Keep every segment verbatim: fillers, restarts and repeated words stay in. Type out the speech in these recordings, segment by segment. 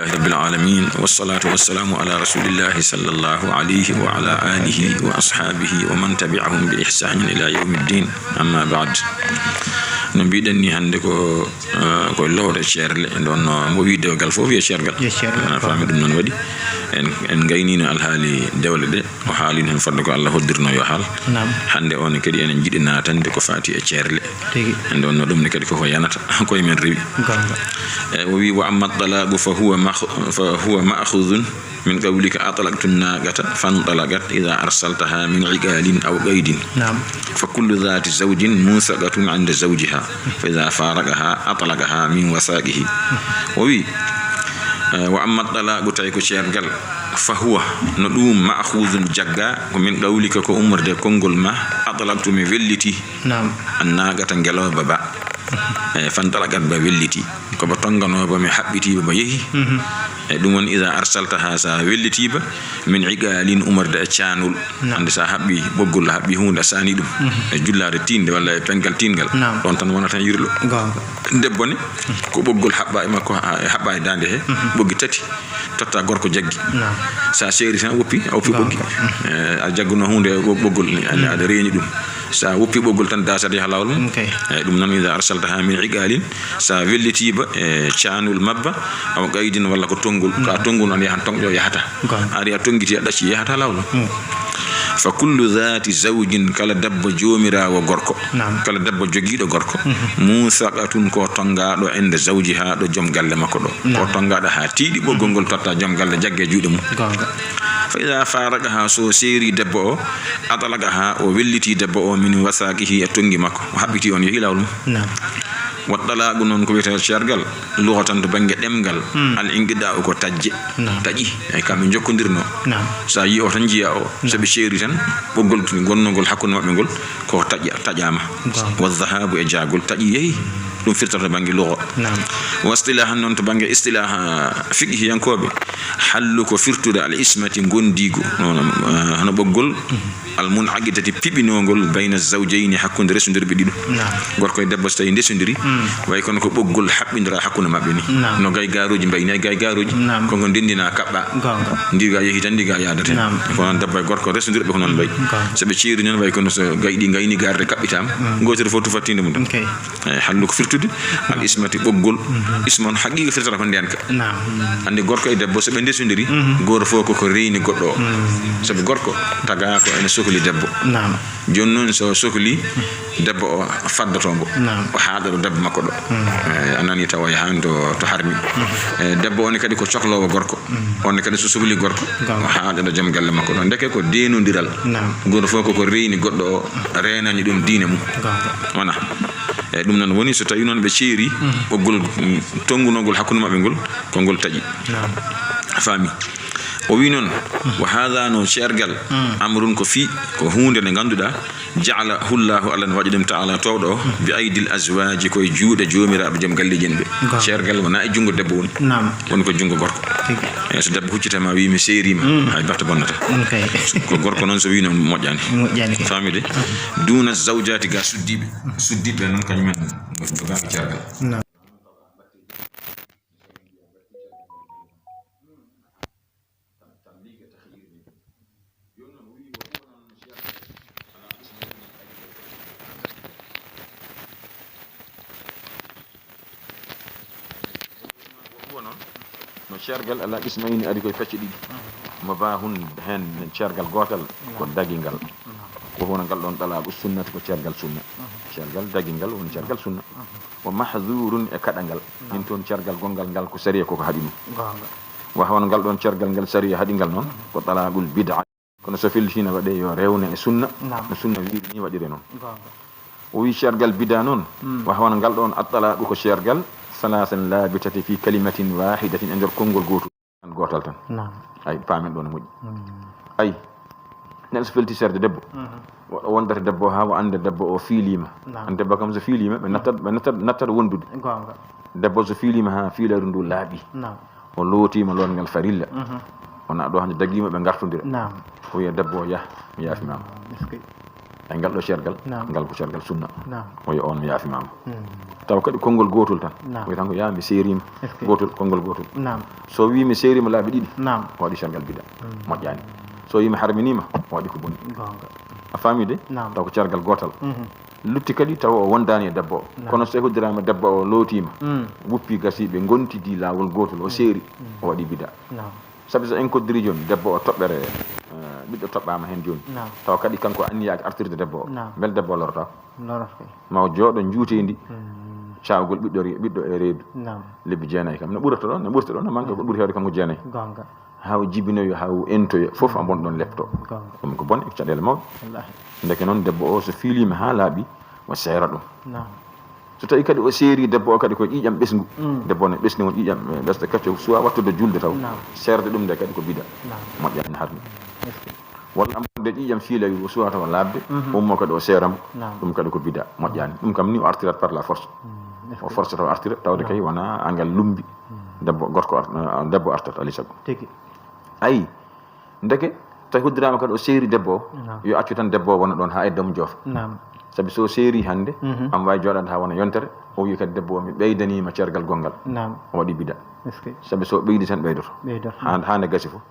لله رب العالمين، والصلاة والسلام على رسول الله صلى الله عليه وعلى آله وأصحابه ومن تبعهم بإحسان إلى يوم الدين. أما بعد. No mbiɗen ni, hannde ko, eh, ko lowre ceerle. Ɗon no mo wi dewgal fof wiye ceergal. Wiye ceergal. Ana faami ɗum noon waɗi. En, en ngaynino alhaali dewle ɗe. O haalino heen fodde ko Allah hoddirno yo haal. Naam. Hannde o ne kadi enen njiɗi naatande ko faati e ceerle. Tigi. En ɗon no ɗum ne kadi koko yanata. Koye men rewi. Gonga. E, o wi, "Wa amma talaqu fa huwa makh-, fa huwa ma'khudhun min qawlika atlaqtu naqata fantalaqat idha arsaltaha min iqalin aw qaydin." Naam. Fa kullu dhati zawjin muthaqatun inda zawjiha. Fa idha faraqaha atlaqaha min wathaqihi. O wi, e, "Wa amma talaqu", tawi ko ceergal, "fa huwa", no ɗum, "ma'khudhun", jagga, ko "min qawlika", ko ummorde konngol ma, "atlaqtu", mi welliti. Naam. "An naqata", ngelooba ba. E, "fantalaqat", ba welliti. Ko ba tonganoo ba, mi haɓɓiti ba, ba yehi. Mhm. E, ɗum woni, "Idha arsaltaha", sa welliti ba, "min iqalin", ummorde e caanol. Naam. Hannde sa haɓɓi ɓoggol, a haɓɓi huunde, a saani ɗum. Mhm. E jullaade tiinde walla e pengal tiingal. Naam. Ɗon tan wonata yirlo. Gonga. Debbo ne, ko ɓoggol haɓɓa e makko, ha-, haɓɓa e daande he, mhm, ɓoggi tati, totta gorko jaggi. Naam. Sa seeri tan, a woppi, a woppi gonga, ɓoggi. Mhm. E, a jagguno huunde e ɓo-, ɓoggol ni, a, mhm, aɗa reeni ɗum. Sa woppi ɓoggol tan, dasat yaha laawol mum. Ok. E, ɗum noon, "Idha arsaltaha min iqalin", sa welliti ba e caanol mabba, aw qaydin walla ko tonngol. Ko a, mhm, tonngol on yahan, tonngol yahata. Gonga. A ari a tonngiti, a ɗacci, yahata laawol. Mm. Fa kullu dhati zawjin, kala debbo joomiraawo gorko. Naam. Kala debbo jogiiɗo gorko. Mhm. Muthaqatun, ko tonngaaɗo inda zawjiha, ɗo joom galle makko ɗo. Naam. Ko tonngaaɗo haa tiiɗi, ɓoggol ngol totta joom galle, jagge juuɗe mum. Gonga. Fa idha faraqaha, so seeri debbo o, atlaqaha, o welliti debbo o min wathaqihi, e tonngi makko. O haɓɓiti on, yehi laawol mum. Naam. Wa talaqu noon ko wiyetee ceergal, lughatan to bannge ɗemngal, hmm, al inqida'u ko taƴde. Naam. Taƴi, ay, kamɓe njokkondirno. Naam. So a yii o tan njiya o, naam, so ɓe ceeri tan, ɓoggol ngonnongol hakkunde maɓɓe ngol, ko taƴa-, taƴaama. Gonga. Wa dhahabu, e jaagol, taƴi yehi. Ɗum firtata to bannge lugha. Naam. Wa istilahan noon to bannge istilaha fiqhiyankooɓe, hallu ko firtude al ismati ngondiigu. Noon, eh, hono ɓoggol, hmm, al munaqidati, piɓinoongol, bayna zawjayni, hakkunde resondirɓe ɗiɗo. Naam. Gorko e debbo, so tawi ndesondiri, mm, way kono ko ɓoggol haɓɓindira hakkunde maɓɓe ni. Naam. No gaygaarooji mbayni, ay gaygaarooji. Naam. Ko ngo ndenndina kaɓɓa. Gonga. Ndiga yehi tan, ndiga yaadata. Naam. Ko noon debbo e gorko resondirɓe ko noon mbayi. Gonga. So ɓe ceeri noon, way kono so gayɗi ngayni garde kaɓɓitaama, mm, gooto fof tufa tiinde mum tan. Ok. Eyi, hallu ko firtude al ismati, ɓoggol. Mhm. Isma on haqiqa firtata ko ndenka. Naam. Anndi gorko e debbo, so ɓe ndesondiri, mhm, gooto fof ko ko reyni goɗɗo o. Mhm. Sabu gorko tagaa ko ene sokli debbo. Naam. Jooni noon, so sokli debbo o, faddoto mbo. Naam. O haaɗa ɗo debbo makko ɗo. Mhm. Eyi, a nani tawa yahan to, to harmi. Mhm. Eyi, debbo on kadi ko cokloowo gorko. Mm. On kadi so sokli gorko, gonga, o haaɗa ɗo joom galle makko ɗo. Ndeke ko deenondiral. Naam. Gooto fof ko ko reyni goɗɗo o, reenani ɗum diine mum. Gonga. Wona. Eyi, ɗum noon woni so tawi noon ɓe ceeri, mm, ɓoggol, mm, tonngunongol hakkunde maɓɓe ngol, ko ngol taƴi. Naam. A faami? O wi noon, mm, wa haada no ceergal, mm, amrun ko fii, ko huunde nde ngannduɗaa, ja'alahu Llahu, Allah no waɗi ɗum ta'ala toowɗo o, bi aydil azwaaji, koye juuɗe joomiraaɓe joom galleeji en ɓe. Gonga. Ceergal wonaa e junngo debbo woni. Naam. Woni ko junngo gorko. Tigi. Eyi, so debbo huccita ma, wi mi seeriima, mm, hay batte bonnata. Mm, kay. Ko gorko noon so wi noon moƴƴaani. Moƴƴaani kay. Faamide? Mm. Duuna zawjaati ga suddiiɓe. Mm. Suddiiɓe noon kañum en no gaami ceergal. Naam. Huwa noon, no ceergal alaa qismayni, ari koye pecce ɗiɗi. Mubahun, heen ceergal gootal ko dagingal. Ko hono ngal ɗoon talaabu sunnati, ko ceergal sunna. Ceergal dagingal woni ceergal sunna. Wa mahzurun, e kaɗangal. Min toon ceergal gonngal ngal ko sariya koko haɗi ɗum. Goonga. Wa hono ngal ɗoon ceergal ngal sariya haɗi ngal noon, ko talaaqul bid'a. Kono so fellitiino waɗee yo rewne e sunna, naam, no sunna wiiri ni waɗire noon. Goonga. O wii ceergal bida noon, mm, wa hono ngal ɗoon at-talaaqu ko ceergal, salaasan laabitati fi kalimatin waahidatin, e nder konngol gootol, gootal tan. Naam. Ay, paamen ɗoon no moƴƴi. Mm. Ay, neɗɗo so felliti seerde debbo, mhm, o wondata debbo o haa o annda debbo o fiiliima. Naam. An debbo kam so fiiliima, ɓe nattat, ɓe nattat, nattat wondude. Goonga. Debbo so fiiliima haa fiilaaru ndu laaɓi. Naam. O lootiima lootngal farilla. Mhm. Wonaa ɗo hannde dagiima ɓe ngartondira. Naam. O wiya debbo o, "Yah, mi yaafimaama." Eskey. Ay, ngal ɗo ceergal, ngal ko ceergal sunna. O yo on mi yaafimaama. Taw kadi konngol gootol tan. O yi tan ko yaa mi seeriima. Gootol, konngol gootol. So wii mi seeriima laabi ɗiɗi, o waɗi ceergal bida. Moƴƴaani. So wii mi harminiima, o waɗi ko boni. A faami de? Taw ko ceergal gootal. Lutti kadi taw o wondaani e debbo o. Kono so tawi hoddiraama debbo o lootiima, wuppi gasi ɓe ngontidi laawol gootol, o seeri, o waɗi bida. Sabi so en koddiri jooni, debbo o toɓɓere, eh, ɓiɗɗo toɓɓaama heen jooni. Taw kadi kanko anniyaaki artirde debbo o. Mbele debbo o lorata? Lorata kay. Ma o jooɗo njuuteendi caawgol ɓiɗɗo re-, ɓiɗɗo e reedu. Lebbi jeenayi kam. No ɓurata ɗon, no ɓurata ɗon, no manka ko ɓuri heewde kam ko jeenayi. Haa o jibinoyo, haa o entoyo, fof a bon ɗon lepto. Ɗum ko bone, ko caɗeele mawɗe. Ndeke noon, debbo o so fiiliima haa laaɓi, o seera ɗum. So tawi kadi o seeri debbo o kadi ko ƴiiƴam ɓesngu, debbo o ne ɓesni won ƴiiƴam, eh, ɓesɗo kacce, suwa wattude julde taw, seerde ɗum nde kadi ko bida. Moƴƴaani harmi. Walla amorde ƴiiƴam fiilayru, o suwa tawa laaɓde, ummo kadi o seera mo, ɗum kadi ko bida, moƴƴaani. Ɗum kam ni o artirat par la force. O force taw artira, tawde kay wona angal lumbi. Debbo, gorko ar-, eh, debbo artat alay sago. Ayi, ndeke, tawi hoddiraama kadi o seeri debbo o, yo accu tan debbo o wona ɗon haa edda mum joofa. Sabi so o seeri hannde, am waawi jooɗaade haa wona yontere, o wiya kadi debbo o, "Mi ɓeydaniima ceergal gonngal." O waɗi bida. Sabi so o ɓeydi tan ɓeydoto. Haa, haa nde gasi fof.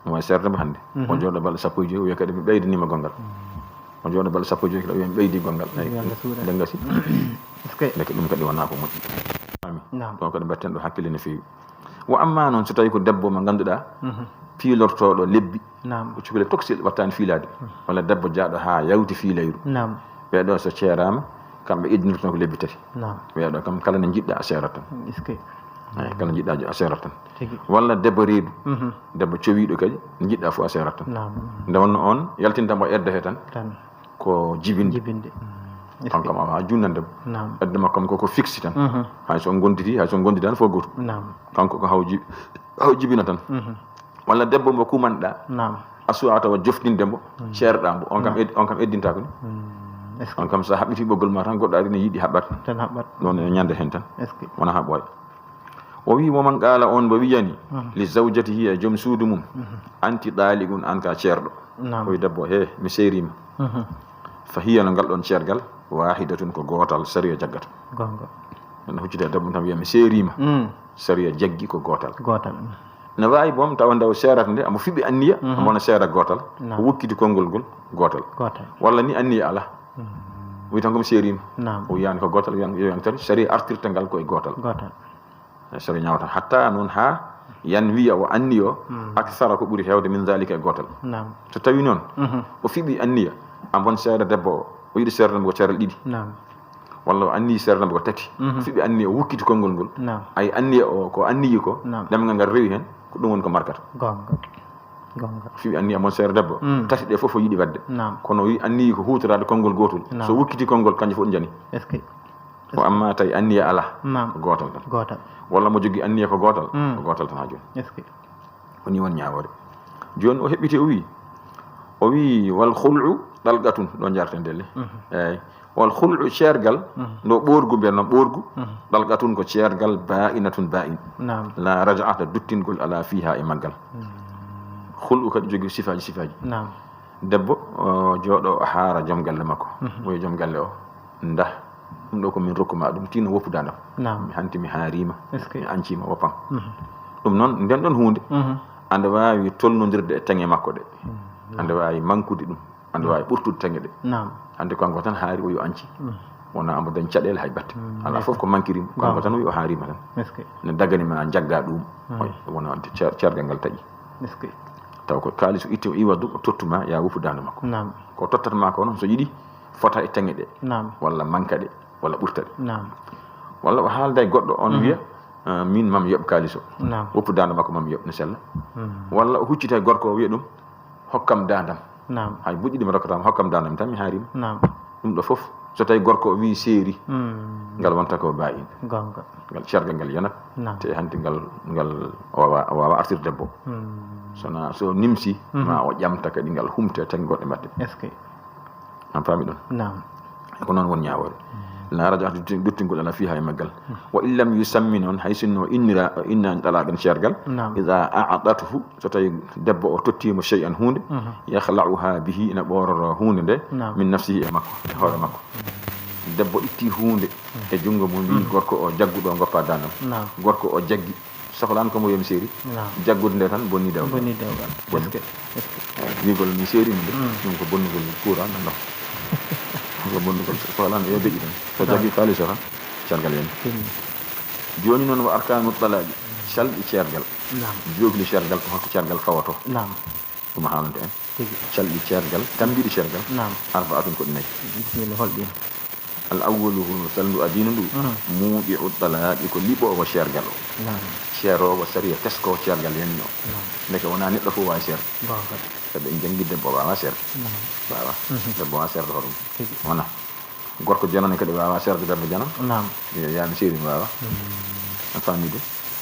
Mo wawi seerde mo hannde. O jooɗo balɗe sappo e joyi, o wiya kadi, "Mi ɓeydaniima gonngal." O jooɗo balɗe sappo e joyi, kadi o wiya, "Mi ɓeydi gonngal." Eyi, nde gasi. Ndeke ɗum kadi wonaa ko moƴƴi. Faami? Ɗo kadi mbaɗten ɗo hakkille no feewi. Wa amma noon, so tawi ko debbo mo ngannduɗaa, piilortooɗo lebbi, ko cukalel tokosel wattaani fiilaade, walla debbo jaaɗo haa yawti fiilayru. Ɓeeɗo so ceeraama, kamɓe idinirtoo ko lebbi tati. Ɓeeɗo kam kala nde njiɗɗa a seerat tan. Eyi, kala njiɗɗa a seerat tan. Walla debbo reedu, debbo cowiiɗo kadi, njiɗɗa fof a seerat tan. Nde wonno on yaltinta mo edda he tan. Ko jibinde. Jibinde. Kanko kam, a junnande mo. Edda makko kam ko, ko fixe tan. Hay so on ngontiti, hay so on ngontitaani fof gootum. Kanko ko haw ji-, haw jibina tan. Walla debbo mo kumanɗa. A suwa tawa joftinde mo, ceerɗa mo. On kam ed-, on kam eddinta ko ni. On kam so a haɓɓiti ɓoggol ma tan, goɗɗo ari ne yiɗi haɓɓat. Tan haɓɓat. Ɗon e ñande heen tan. Wona haa ɓooya. O wi, "Wa man qaala," on mo wiyani, "li zawjatihi," e joom suudu mum, "Anti ɗaaliqun," aan ka ceerɗo. O wi debbo, "He, mi seeriima." Fa hiya, no ngal ɗon ceergal, waahidatun, ko gootal, sariya jaggata. Gonga. No huccita e debbo tan wiya, "Mi seeriima." Sariya jaggi ko gootal. Gootal. No waawi boom tawa nde o seerata nde, omo fiɓi anniya, omo wona seera gootal, o wukkiti konngol ngol gootal. Gootal. Walla ni anniya alaa. Wi tan ko mi seeriima. O wiyaani ko gootal, wiyaani, wiyaani tan, sariya artirta ngal ko e gootal. Gootal. Sariya ñaawata hatta noon haa yan wiya o anniyo aksara ko ɓuri heewde min zalika e gootal. So tawi noon o fiɓi anniya, a bon seeda debbo o, o yiɗi seeda mo ko ceeral ɗiɗi. Walla o anniyi seeda mo ko tati. O fiɓi anniya, o wukkiti konngol ngol. Ay anniya o, ko anniyi ko, ɗemngal ngal rewi heen, ko ɗum woni ko markata. Gonga. Gonga. O fiɓi anniya a bon seeda debbo, tati ɗe fof o yiɗi waɗde. Kono o wi anniyi ko huutoraade konngol gootol. So wukkiti konngol, kanjum fof ɗum jani. Ko amma tawi anniya alaa, ko gootal tan. Gootal. Walla mo jogii anniya ko gootal, ko gootal tan haa jooni. Ko ni won ñaawoore. Jooni o heɓɓiti, o wi, o wi, "Wal khul'u dalqatun," ɗo njarten ndelle. Eeyi. "Wal khul'u," ceergal, ndo ɓoorgu mbiyen noon, ɓoorgu, "dalqatun," ko ceergal, "ba'inatun," ba'in. La raj'ata, duttingol alaa fiiha e maggal. Khul'u kadi jogii sifaaji, sifaaji. Debbo, o jooɗo, o haara joom galle makko. O wiya joom galle o, "Ndah, ɗum ɗo ko min rokku ma ɗum, tino woppu daande am. Mi hanti, mi haariima, mi ancima, woppam." Ɗum noon, nden ɗon huunde, ande waawi tolnondirde e teŋe makko ɗe. Ande waawi mankude ɗum, ande waawi ɓurtude teŋe ɗe. Hande kanko tan haari, o yo anci. Wona amo dañ caɗeele hay batte. Alaa fof ko mankiri mo. Kanko tan o wi o haariima tan. Ne dagani ma jagga ɗum. Oy, wona ante cer-, cergal ngal taƴi. Taw ko kaalis o itti, o iwa du, o tottu ma, ya woppu daande makko. Ko tottata ma ko noon, so yiɗi, fota e teŋe ɗe. Walla manka ɗe, walla ɓurta ɗe. Walla o haalda e goɗɗo, on wiya, "Ah, min mam yoɓ kaalis o." Woppu daande makko mam yoɓ, ne sella. Walla o huccita e gorko o wiya ɗum, "Hokkam daandam." Hay buɗɗi ɗi mi rokkata ma, hokkam daandam tan, mi haariima. Ɗum ɗo fof, so tawi gorko o wi seeri, ngal wonta ko ba'in. Gonga. Ngal cergal ngal yonat. Te hanti ngal, ngal o waawa, o waawa artirde debbo. Sona so nimsi, ma o ƴamta kadi ngal humte tan goɗɗe mbaɗte. An faami ɗon? Ko noon won ñaawoore. La raja'a, dutti-, duttingol alaa fiihaa e maggal. Wa in lam yusammi noon, hay sinno innira, o innaani talaqan ceergal. Naam. Iza a'tathu, so tawi debbo o tottiimo shay'an huunde, yakhla'uha bihi, ina ɓoororo huunde nde, naam, min nafsihi, e makko, e hoore makko. Debbo itti huunde e junngo mum, wi'i gorko o, "Jaggu ɗo, ngoppa daande am." Naam. Gorko o jaggi. Sohlaano ko mo wi'ami seeri. Naam. Jaggude nde tan bonni dewgal. Bonni dewgal. Bonni. Est-ce que, est-ce que. Eyi, wi'gol mi seeri mi de, ɗum ko bonnugol courant nanno. Ko bonnugol, sohlaano yo deƴƴi tan. So jaggi kaalis o tan, ceergal yani. Jooni noon, wa arkaanu talaaqi, calɗi ceergal. Naam. Jookli ceergal, ko holko ceergal fawotoo? Naam. Ɗum haalante en. Tigi. Calɗi ceergal, tambiiɗi ceergal. Naam. Arba'atun, ko ɗi nayi. Bismillah, holɗi? Al awwalu, salndu adii ndu. Mm. Muudi'u talaaqi, ko liɓoowo ceergal o. Naam. Ceeroowo sariya, teskoowo ceergal yani o. Naam. Ndeke wonaa neɗɗo fof waawi seerde. Goonga. Sabi en janngi debbo waawaa seerde. Naam. Waawaa. Mhm. Debbo waawaa seerde hoore mum. Tigi. Wonaa. Gorko jonane kadi waawaa seerde debbo jonam. Naam. Yo, yaa mi seeri mi waawaa. Mm. A faami de?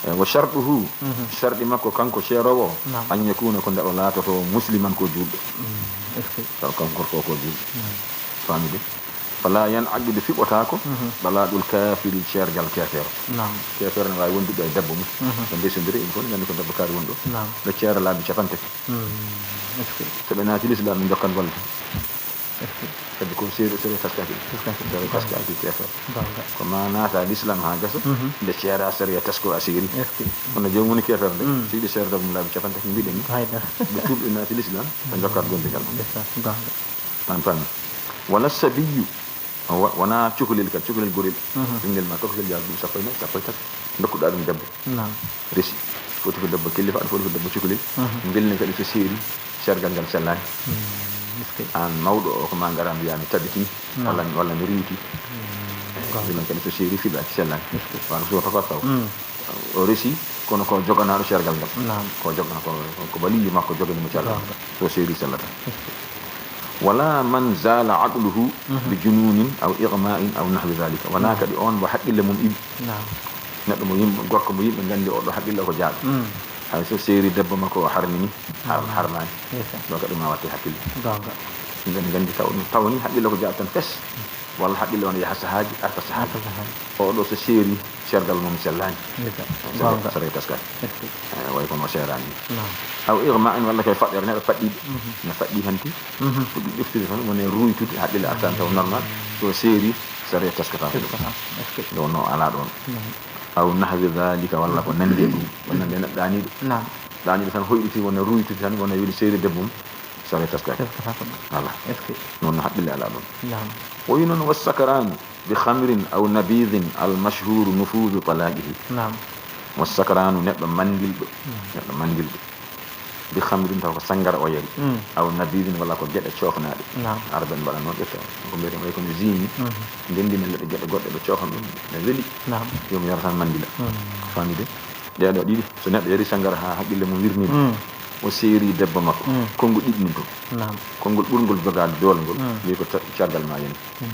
Eh, wa sharɗuhu, mhm, sharɗi makko kanko ceeroowo o, naam, an yakuna, ko nde o laatotoo musliman, ko juulɗo. Mm, est-ce que? Taw kanko gorko o ko juulɗo. Naam. Faami de? Fala yan'aqidu, fiɓotaako, mhm, talaaqul kaafiri, ceergal keefeero. Naam. Keefeero ne waawi wondude e debbo mum. Mhm. Ɓe ndesondiri, ɓe fof nganndi ko debbo kaari woni ɗo. Naam. Ɓe ceera laabi capanɗe tati. Mm, est-ce que? So ɓe naati lislaam, ɓe njokkan golle. Est-ce que? Kadi ko seeɗa, seeɗa taskaaki. Taskaaki. Seeɗa taskaaki keefeero. Goonga. Ko ma naata lislaam haa gasa, mhm, nde ceera sariya tasko a seeri. Est-ce que? Kono joomum woni keefeero nde, mm, so yiɗi seerda mum laabi capanɗe tati mbiɗen ni. Haydara. Nde tuubi naati lislaam, ɓe njokkat gondigal mum. Ndeysaan, goonga. An faami. Wala sabiyyu, wa-, wonaa cukalel kadi, cukalel gorel. Mhm. Ɓinngel ma tokosel yaha duuɓi sappo e nayi, sappo e tati. Ndokkuɗaa ɗum debbo. Naam. Resi. Foti ko debbo kellifaaɗo, foti ko debbo cukalel. Mhm. Mbelni kadi so seeri, sergal ngal sellaani. Mm, est-ce que? Aan mawɗo o, ko ma ngara mbiyaa mi tabitii, naam, walla, walla mi riiwtii. Mm, goonga. Mbelni kadi so seeri, fiɓaaki, sellaani. Est-ce que? Wano so tokos taw. Mm. O resi, kono ko joganaaɗo sergal ngal. Naam. Ko jogana, ko, ko waliyu makko jogani mo sergal. Goonga. So seeri, sellata. Est-ce que? Wala man zala aqluhu, mhm, bi jununin aw ighma'in aw nahwi dhalika. Wonaa, naam, kadi on mo haqqille mum iwi. Naam. Neɗɗo mo yimɓe, gorko mo yimɓe nganndi oɗo haqqille ko jaaɗo. Mm. Hay so seeri debbo makko o harmini, har-, mm, harmaani. Ndeysaan. Ɗo kadi ma watte hakkille. Goonga. Nganndi, nganndi taw, taw ni haqqille ko jaaɗo tan fes. Walla haqqille on yaha sahaaji, arta sahaaji. Arta sahaaji. Oɗo so seeri, sergal mum sellaani. Ndeysaan. Sariya, goonga, sariya taskaani. Est-ce que? Eh, way kono o seeraani. Naam. Aw ighma'in, walla kay faɗɗere, neɗɗo faɗɗi. Mhm. Ne faɗɗi hanti. Mhm. Fuɗɗi ɗeftude tan, woni ruuytude, haqqille artaani taw normal. So seeri, sariya taskata ko ɗum. Taskata. Est-ce que? Ɗo no alaa ɗoon. Naam. Aw nahwi dhalika, walla ko nanndi e ɗum. Ko nanndi e neɗɗo ɗaaniiɗo. Naam. Ɗaaniiɗo tan hoyɗiti, wona ruuytude tan, wona weli seeri debbo mum. Sariya taskaaki. Taskata ko ɗum. Alaa. Est-ce que? Noon no haqqille alaa ɗoon. Naam. O wi noon, wa sakaranu bi khamrin aw nabidhin al mashhuru nufudu talaqihi. Naam. Wa sakranu, neɗɗo manndilɗo. Mm. Neɗɗo manndilɗo. Bi khamrin, taw ko sanngara o yari. Mm. Aw nabidhin, walla ko geɗe coofnaaɗe. Naam. Arabe en mbaɗa noon, ƴetta ko mbiyeten, way kono zini. Mhm. Ndenndina leɗɗe geɗe goɗɗe, ɓe coofan ɗum, ne weli. Naam. Yo mi yara tan manndila. Mm. Faami de? Ɗee ɗoo ɗiɗi, so neɗɗo yari sanngara haa haqqille mum wirnii, mm, o seeri debbo makko. Mm. Konngol ɗiɗi nin toon. Naam. Konngol ɓurngol jogaade doole ngol, mm, wiyi ko ta-, cargal ma yani. Mm.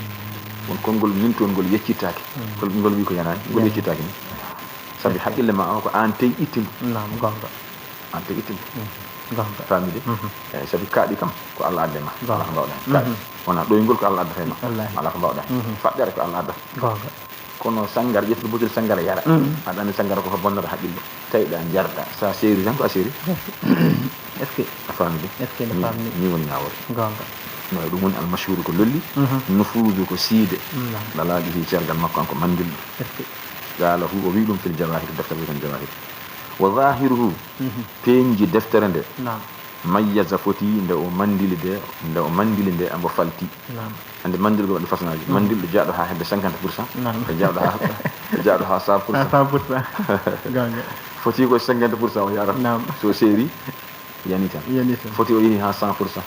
Won konngol nin toon ngol yeccittaake. Mm. Ngol, ngol wiyi ko yanaani, ngol, yani, yeccittaake ni. Sabi haqqille ma o ko aan tey itti ngu. Naam, goonga. Aan tey itti ngu. Mm. Goonga. Faami de? Mhm. Eyi, sabi kaaɗi kam ko Alla adde ma. Goonga. Alaa ko mbaawɗaa heen. Mhm. Kaaɗi. Wonaa ɗoyngol ko Alla addata e ma. Wallaahi. Alaa ko mbaawɗaa heen. Mhm. Faɗɗere ko Alla addata. Goonga. Kono sanngara, ƴettude butel sanngara yara. Mm. Aɗa anndi sanngara ko ko bonnata haqqille. Tawi ɗa jarɗa, sa seeri tan ko a seeri. Est-ce que? A faami de? Est-ce que no faami? Ni woni ñaawore. Goonga. No, ɗum woni almashhuru ko lolli. Mhm. Nufuudu ko siide. Mm. Ɗalaaqi fi cergal makko an ko manndilɗo. Est-ce que? Qaalahu, o wi ɗum fil jawahir, deftere wiyeteende jawahir. Wa zahiruhu, mhm, peeñji deftere nde. Naam. Mayyaza foti nde o manndili de, nde o manndili nde ambo falti. Naam. Ande manndilgol waɗi façon aji. Mm. Manndilɗo jaaɗo haa hedde cinquante pour cent. Naam. E jaaɗo haa, e jaaɗo haa cent pour cent. Haa cent pour cent. Goonga. Foti ko cinquante pour cent o yarat. Naam. So seeri, yani tan. Yani tan. Foti o yehi haa cent pour cent.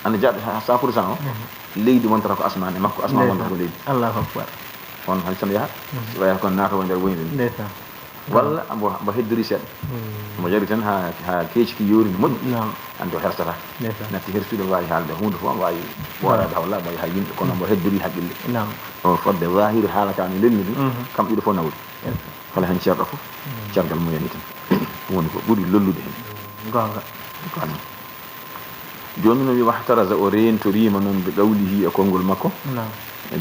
Ande jaaɗo haa cent pour cent o, mhm, leydi wontata ko asmaan e makko, asmaan, ndeysaan, wontata ko leydi. Allahu akbar. On hay so no yaha, mhm, so wayata kono naata woni nder woni ɗum. Ndeysaan. Walla mbo, mbo heddori seeɗa. Mm. Mbo yari tan haa, haa keeci ki yoori no moƴƴi. Naam. Anndi o hersataa. Ndeysaan. Natti hersude, waawi haalde huunde fof, waawi, naam, ɓooraade hawla, waawi haa yimɓe, kono mbo heddori haqqille. Naam. O fodde zahiru haala ka no lelni ɗum, mhm, kam ɗiɗo fof nawri. Ndeysaan. Kala heen ceerɗo fof, mm, cergal mum yani tan. Ɗum woni ko ɓuri lollude heen. Mm, goonga. Ko ɗum. Jooni no wi, wahtaraza, o reentoriima noon bi qawlihi, e konngol makko. Naam.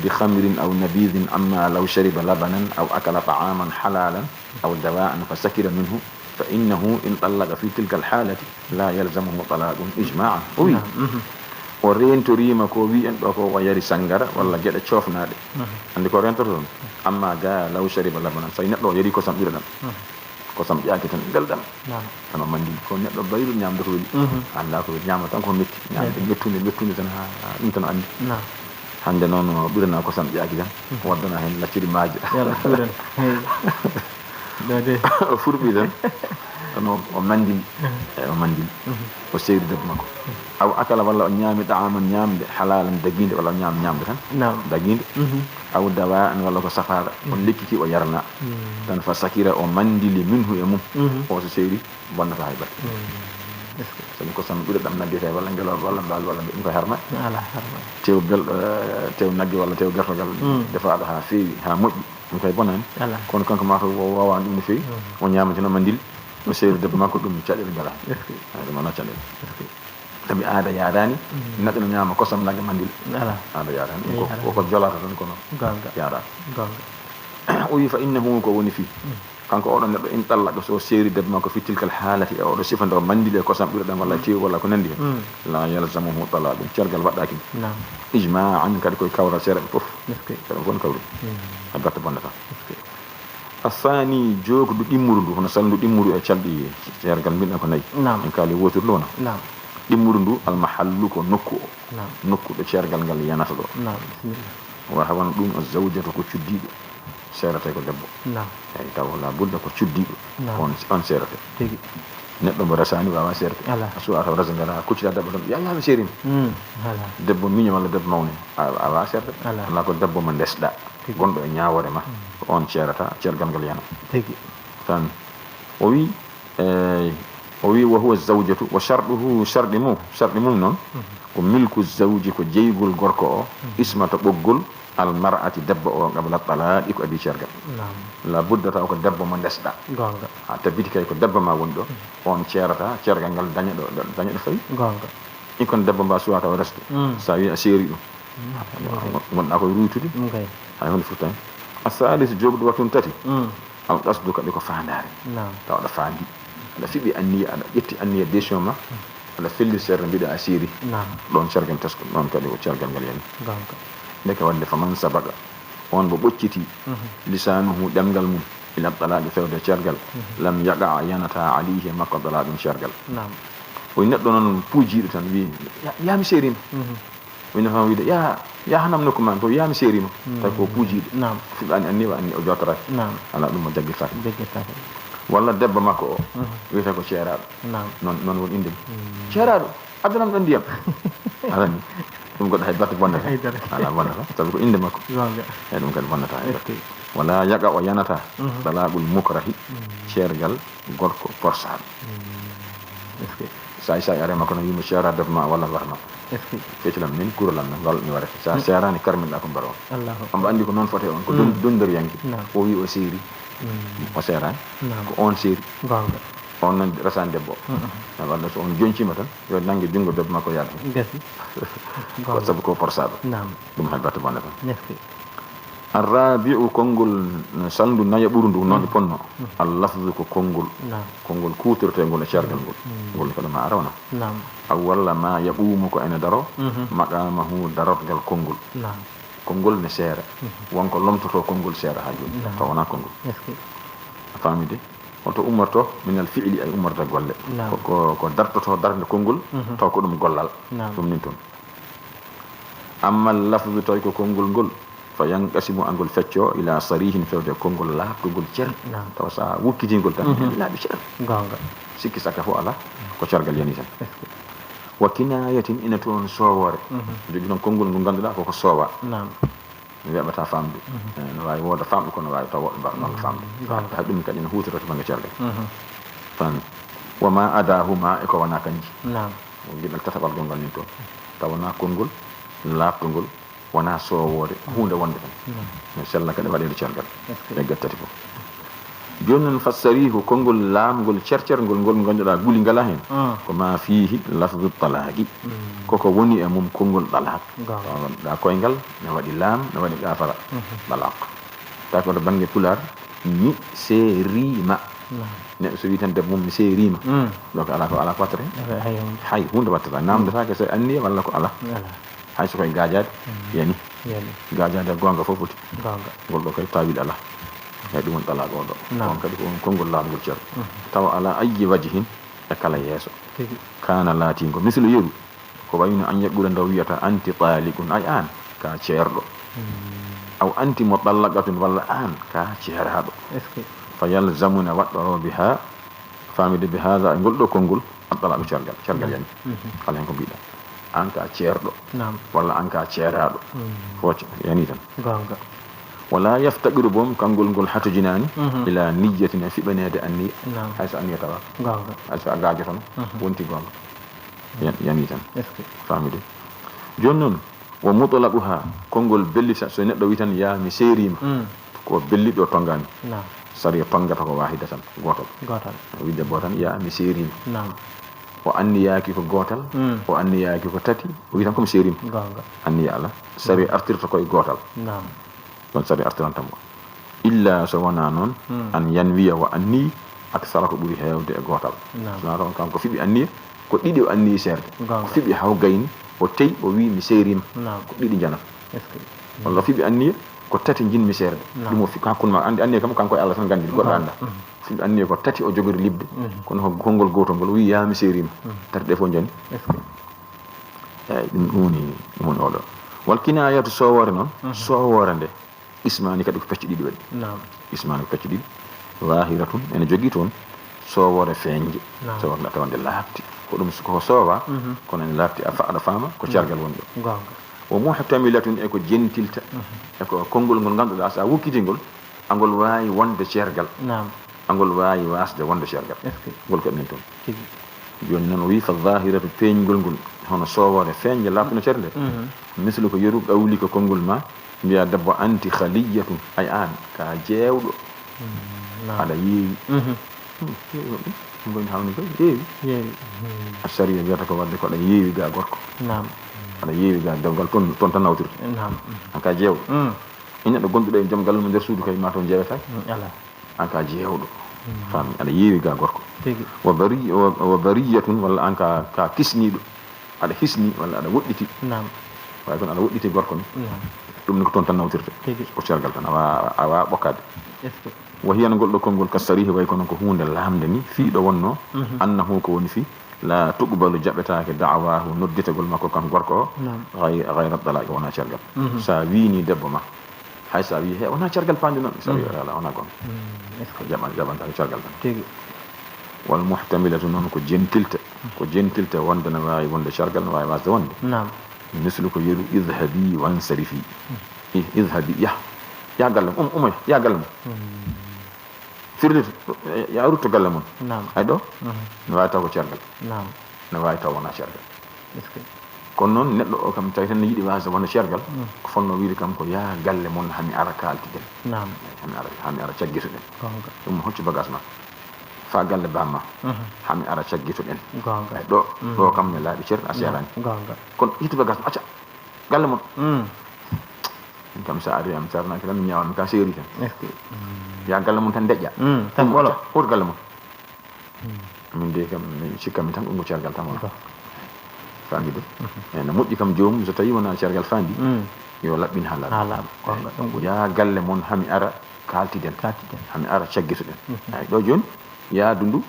بخمر أو نبيذ، أما لو شرب لبنا أو أكل طعاما حلالا أو دواء فسكر منه فإنه إن طلق في تلك الحالة لا يلزمه طلاق إجماعا. O wi, o reentoriima ko wiyen ɗo ko o yari sanngara walla geɗe coofnaaɗe. Anndi ko reentoto ɗum? Amma ga law shariba labanan, so neɗɗo o yari kosam ɓiɗɗo ɗam, kosam ƴaaki tan belɗam. Tan o manndi ko neɗɗo bayru ñaamde ko weli. Annda ko weli, ñaama tan ko metti. Ñaamde mettunde, mettunde tan haa ɗum tan o anndi. Hannde noon o ɓirana kosam ƴaaki tan, waddana heen lacciri maaja. Yalla suudan. Ɗo de. O furɓi tan. Kono o manndili. Eyi, o manndili. O seeri debbo makko. Aw akala, walla o ñaami ɗa'aman ñaamde, halalan dagiinde, walla o ñaami ñaamde tan dagiinde. Aw dawa'an, walla ko safaara. O lekkiti, o yarna. Tan fa sakira, o manndili minhu e mum. O so seeri, bonnata hay batte. Sabu kosam ɓiɗɗo ɗam nagge kay, walla ngelooba, walla mbaalu, walla ɗum ko harma. Ala harma. Tew bel, eh, tew nagge walla tew gertogal, defaaɗo haa feewi, haa moƴƴi. Ɗum kay bonaani. Kono kanko maa taw o waawaani ɗum no feewi. O ñaama tan o manndili. O seeri debbo makko, ɗum caɗeele ngalaa. Eyi, ɗum alaa caɗeele. Sabi aada yaadaani neɗɗo no ñaama kosam nagge manndili. Aada yaadaani. Ɗum ko, ko, ko jolata tan kono yaadaani. O wi fa innahu, ko woni fii. Kanko oɗo neɗɗo, in tallaqa, so seeri debbo makko fi tilkal haalati, e oɗo sifa nde o manndili e kosam ɓiɗɗo ɗam walla tew walla ko nanndi heen. La yalzamuhu talaqun, cergal waɗɗaaki mo. Ijma'an, kadi koye kawral seereɓe fof. Seereɓe fof no kawri. A batte bonnata. Asani, jookdu ɗimmuru ndu, hono salndu ɗimmuru e calɗi cergal, mbiɗen ko nayi. En kaali wootiru ndu wona. Ɗimmuru ndu, almahallu, ko nokku o. Nokku ɗo cergal ngal yanata ɗo. Wa hawan ɗum, o zawjatu, ko cuddiiɗo. Seerata ko debbo. Eyi, taw la budda ko cuddiiɗo. On, on seerata. Neɗɗo mo resaani waawa seerde. A suwa taw resa ngara kuccita debbo tan, ya, ya mi seerima. Debbo miño walla debbo mawne, a, a waawa seerde. Alaa ko debbo mo ndesɗa, gonɗo e ñaawoore ma, ko on ceerata, cergal ngal yana. Tan o wi, eyi, o wi, wa huwa zawjatu, wa sharɗuhu, sharɗi mum, sharɗi mum noon, ko milku zawji, ko jeygol gorko o, ismata, ɓoggol, al mar'ati, debbo o, qabla talaqi, ko adii cergal. La budda taw ko debbo mo ndesɗa. A tabbiti kay ko debbo ma woni ɗo, on ceerata, cergal ngal daña ɗo, daña ɗo fawi. In kon debbo mba suwa taw resde, sa wi a seeri ɗum. Gonɗa koye ruytude. Hay honde fof tan. A salisu, joɓɗo wattun tati. Al qasdu, kadi ko faandaare. Taw aɗa faandi, aɗa fiɓi anniya, aɗa ƴetti anniya, décision ma, aɗa felli seerta, mbiɗa a seeri. Ɗon cergal tesko, ɗon kadi ko cergal ngal yani. Ndeke wonde fa man sabaqa, on mo ɓocciti, lisanuhu, ɗemngal mum, ila talaqi, fewde cergal, lam yaqa, yanata, alayhi, e makko, talaqun, cergal. O neɗɗo noon puujiiɗo tan wi, ya, ya mi seerima. Wino fam wiide, ya, ya hanam nokku ma, ko ya mi seerima. Tawi ko puujiiɗo. Fuɗɗaani anniya, wa anniya o jootoraaki. Alaa ɗum mo jaggirtaake. Walla debbo makko o wiyata ko ceeraaɗo. Noon, noon woni innde mum. Ceeraaɗo, addanam ɗon ndiyam. Alaa ni. Ɗum goɗɗo hay batte bonnata. Alaa bonnata. Sabu ko innde makko. Eyi, ɗum kadi bonnata hay batte. Wala yaqa, o yanata. Talaqul mukrahi. Ceergal gorko forsaaɗo. Saay saay are makko no wiimo seera debbo ma walla warma. Feccilam min kurolam no ngal mi warata. Sa seerani karminɗa ko mbaro on. Omo anndi ko noon fotee on. Ko dun-, dundoriyanke. O wi o seeri. O seerani. Ko on seeri. On noon resani debbo. Walla so on joncima tan, yo nannge junngo debbo makko yaade. Ko sabu ko forsaaɗo. Ɗum hay batte bonnata. Arrabi'u, konngol, eh, salndu nayaɓuru ndu, noon e ponno. Al lafzu, ko konngol. Konngol kuutorteengol e ceergal ngol. Ngol ne kadi ma ara wona. Aw walla ma yaqumu, ko ene daro. Maqamahu, darorgal konngol. Konngol ne seera. Won ko lomtoto konngol seera haa jooni. Taw wona konngol. A faami de? Holto ummoto? Minal fi'li, ay ummorde golle. Ko, ko, ko dartoto darnde konngol, taw ko ɗum gollal. Ɗum nin toon. Amma lafzu, tawi ko konngol ngol, fa yanqasimu, angol fecco, ila sarihin, fewde konngol laaɓtungol cer. Tawa sa wukkitingol tan, ene laaɓi cer. Goonga. Sikki sakka fof alaa, ko cergal yani tan. Wa kinayatin, ina toon soowoore. Jogii toon konngol ngol ngannduɗaa koko soowa. Mi weeɓata faamdu. Eh, no waawi wooda faamɗo, kono waawi taw woɓɓe mbaɗa noon faamdu. Hay ɗum kadi ene huutora to bannge cergal. Tan, wa ma adahuma, e ko wona kanji. Ko geɗal tataɓal gongal nin toon. Taw wona konngol laaɓtungol, wona soowoore, huunde wonde tan. No sella kadi waɗeede cergal. E gattati fof. Jooni noon, fassariihu, konngol laamngol, cercerngol ngol ngannduɗaa guli ngalaa heen, ko maa fiihi lafdu talaaqi, koko woni e mum konngol talaaq. Ɗa koyngal, no waɗi laam, no waɗi gaafara. Talaaq. Tawi ko to bannge pulaar, mi seeriima. Neɗɗo so wii tan debbo mum, mi seeriima. Ɗo ko alaa, ko alaa ko wattata heen. Hay huunde wattata. Naamndotaake so anniya walla ko alaa. Hay so koye gaajaade, yani. Gaajaade e goonga fof foti. Ngol ɗo kay taawil alaa. Hay ɗum woni talaaq o ɗo. On kadi ko on konngol laamngol ceer. Tawa alaa ayyi wajhin e kala yeeso. Kaana laatingo mislu yeru. Ko wayno an yaqula nde o wiyata anti taaliqun, ay aan ka ceerɗo. Aw anti mutallaqatun, walla aan ka ceeraaɗo. Fa yalzamuna, waɗɗoro biha, faamide bi haada, e ngol ɗo konngol, at talaaqu, cergal. Cergal yani. Kala heen ko mbiɗa. Aan ka ceerɗo. Walla aan ka ceeraaɗo. Foof yani tan. Wala yaftaqiru, boom, kanngol ngol hatojinaani ila niyyatin, e fiɓaneede anniya. Hay so anniya tawa. Hay so a gaajotono, wonti goonga. Yan-, yani tan. Faamide. Jooni noon, wa mutlaquha, konngol bellita, so neɗɗo wii tan, yaa mi seeriima, ko belliɗo tonngaani. Sariya tonngata ko waahida tan, gootal. Wiide debbo tan, yaa mi seeriima. O anniyaaki ko gootal, o anniyaaki ko tati, o wii tan ko mi seeriima. Anniya alaa. Sariya artirta koye gootal. Ɗon sariya artiranta mo. Illa so wonaa noon, an yanwiya, o anniyi, aksara, ko ɓuri heewde e gootal. So wonaa tan kanko fiɓi anniya, ko ɗiɗi o anniyi seerde. Ko fiɓi haa o gayni, o teyi, o wii mi seeriima. Ko ɗiɗi njanata. Walla o fiɓi anniya, ko tati njinmi seerde. Ɗum o fi-, ko hakkunde ma, anndi anniya kam kanko e Allah tan nganndi, goɗɗo anndaa. Fiɓi anniya ko tati o jogori liɓde, kono ko konngol gootol ngol, o wii yaa mi seeriima. Tati ɗe fof njani. Eeyi, ɗum, ɗum woni, ɗum woni oɗo. Wal kinaayatu, soowoore noon, soowoore nde, ismaani, kadi ko pecce ɗiɗi waɗi. Ismaani, ko pecce ɗiɗi. Zaahiratun, ene jogii toon soowoore feeñnde. Soowoore nde tawa nde laaɓti. Ko ɗum ko soowaa, kono ene laaɓti, a fa-, aɗa faama, ko cergal woni ɗo. Wa muhtamilatun, e ko jentilta, e ko konngol ngol ngannduɗaa, so a wukkitii ngol, angol waawi wonde cergal. Angol waawi waasde wonde cergal. Ngol keɓnen toon. Jooni noon o wii, fa zahiratu, peeñgol ngol, hono soowoore feeñnde laaɓtuno ceer nde. Mislu, ko yeru, qawlika, konngol ma, mbiya debbo, anti khaliyatun, ay aan ka jeewɗo. Aɗa yeewi. Ɗum ko ina hawni koy yeewi. A sariya wiyata ko wadde ko aɗa yeewi ga gorko. Aɗa yeewi ga dewgal, toon, toon tan nawtirta. Aan ka jeewɗo. E neɗɗo gonɗuɗo e joom galle mo nder suudu kay, ma taw jeewetaake. Aan ka jeewɗo. Faami, aɗa yeewi ga gorko. Wa bari-, wa, wa bariyatun, walla aan ka, ka kisniiɗo. Aɗa hisni, walla aɗa woɗɗiti. Waawi kono aɗa woɗɗiti gorko ni. Ɗum ni ko toon tan nawtirta. Ko cergal tan, a waa-, a waawaa ɓokkaade. Wa hiya, ngol ɗo konngol, ka sarihi, way kono ko huunde laamnde ni, fii ɗo wonnoo, annahu, ko woni fii, la tuqbalu, jaɓetaake, da'waahu, nodditagol makko kan gorko o, gay-, gayra talaaqi, wonaa cergal. So a wiini debbo ma, hay so a wii, he, wonaa cergal paandi noon, so a wii, ala, wonaa goonga. A jaɓan-, jaɓantaake, cergal tan. Wal muhtamilatu noon ko jentilta, ko jentilta wonde no waawi wonde cergal, no waawi waasde wonde. Mislu, ko yeru, idhabi wansarifi. I-, idhabi, yah. Yah galle mum, um-, umoy, yah galle mum. Firlito, ya rutto galle mum. Ay ɗo, no waawi taw ko cergal. No waawi taw wonaa cergal. Kono noon neɗɗo o kam tawi tan ne yiɗi waasde wonde cergal, ko fotnoo wiide kam ko yah galle mum, haa mi ara kaaltiden. Haa mi ara, haa mi ara caggitoɗen. Ɗum hoccu bagage ma. Faa galle bamma. Haa mi ara caggitoɗen. Ay ɗo, ɗo kam ne laaɓi ceer, a seeraani. Kono ƴettu bagage ma, acca. Galle mon. Min kam, so a ari am, so a arnaaki tan, mi ñaawat, mi ka seeri tan. Yah galle mon tan, ndeƴƴa. Tan wala. Hoto galle mon. Min de kam, mi sikka mi tan, ɗum ko cergal tan wala. Faami de? Eyi, no moƴƴi kam, joomum, so tawi wonaa cergal faandi, yo laɓɓin haa laaɓa. Haa laaɓa. Eyi. Yah galle mon, haa mi ara, kaaltiden. Kaaltiden. Haa mi ara, caggitoɗen. Eyi, ɗo jooni, yaadu ndu,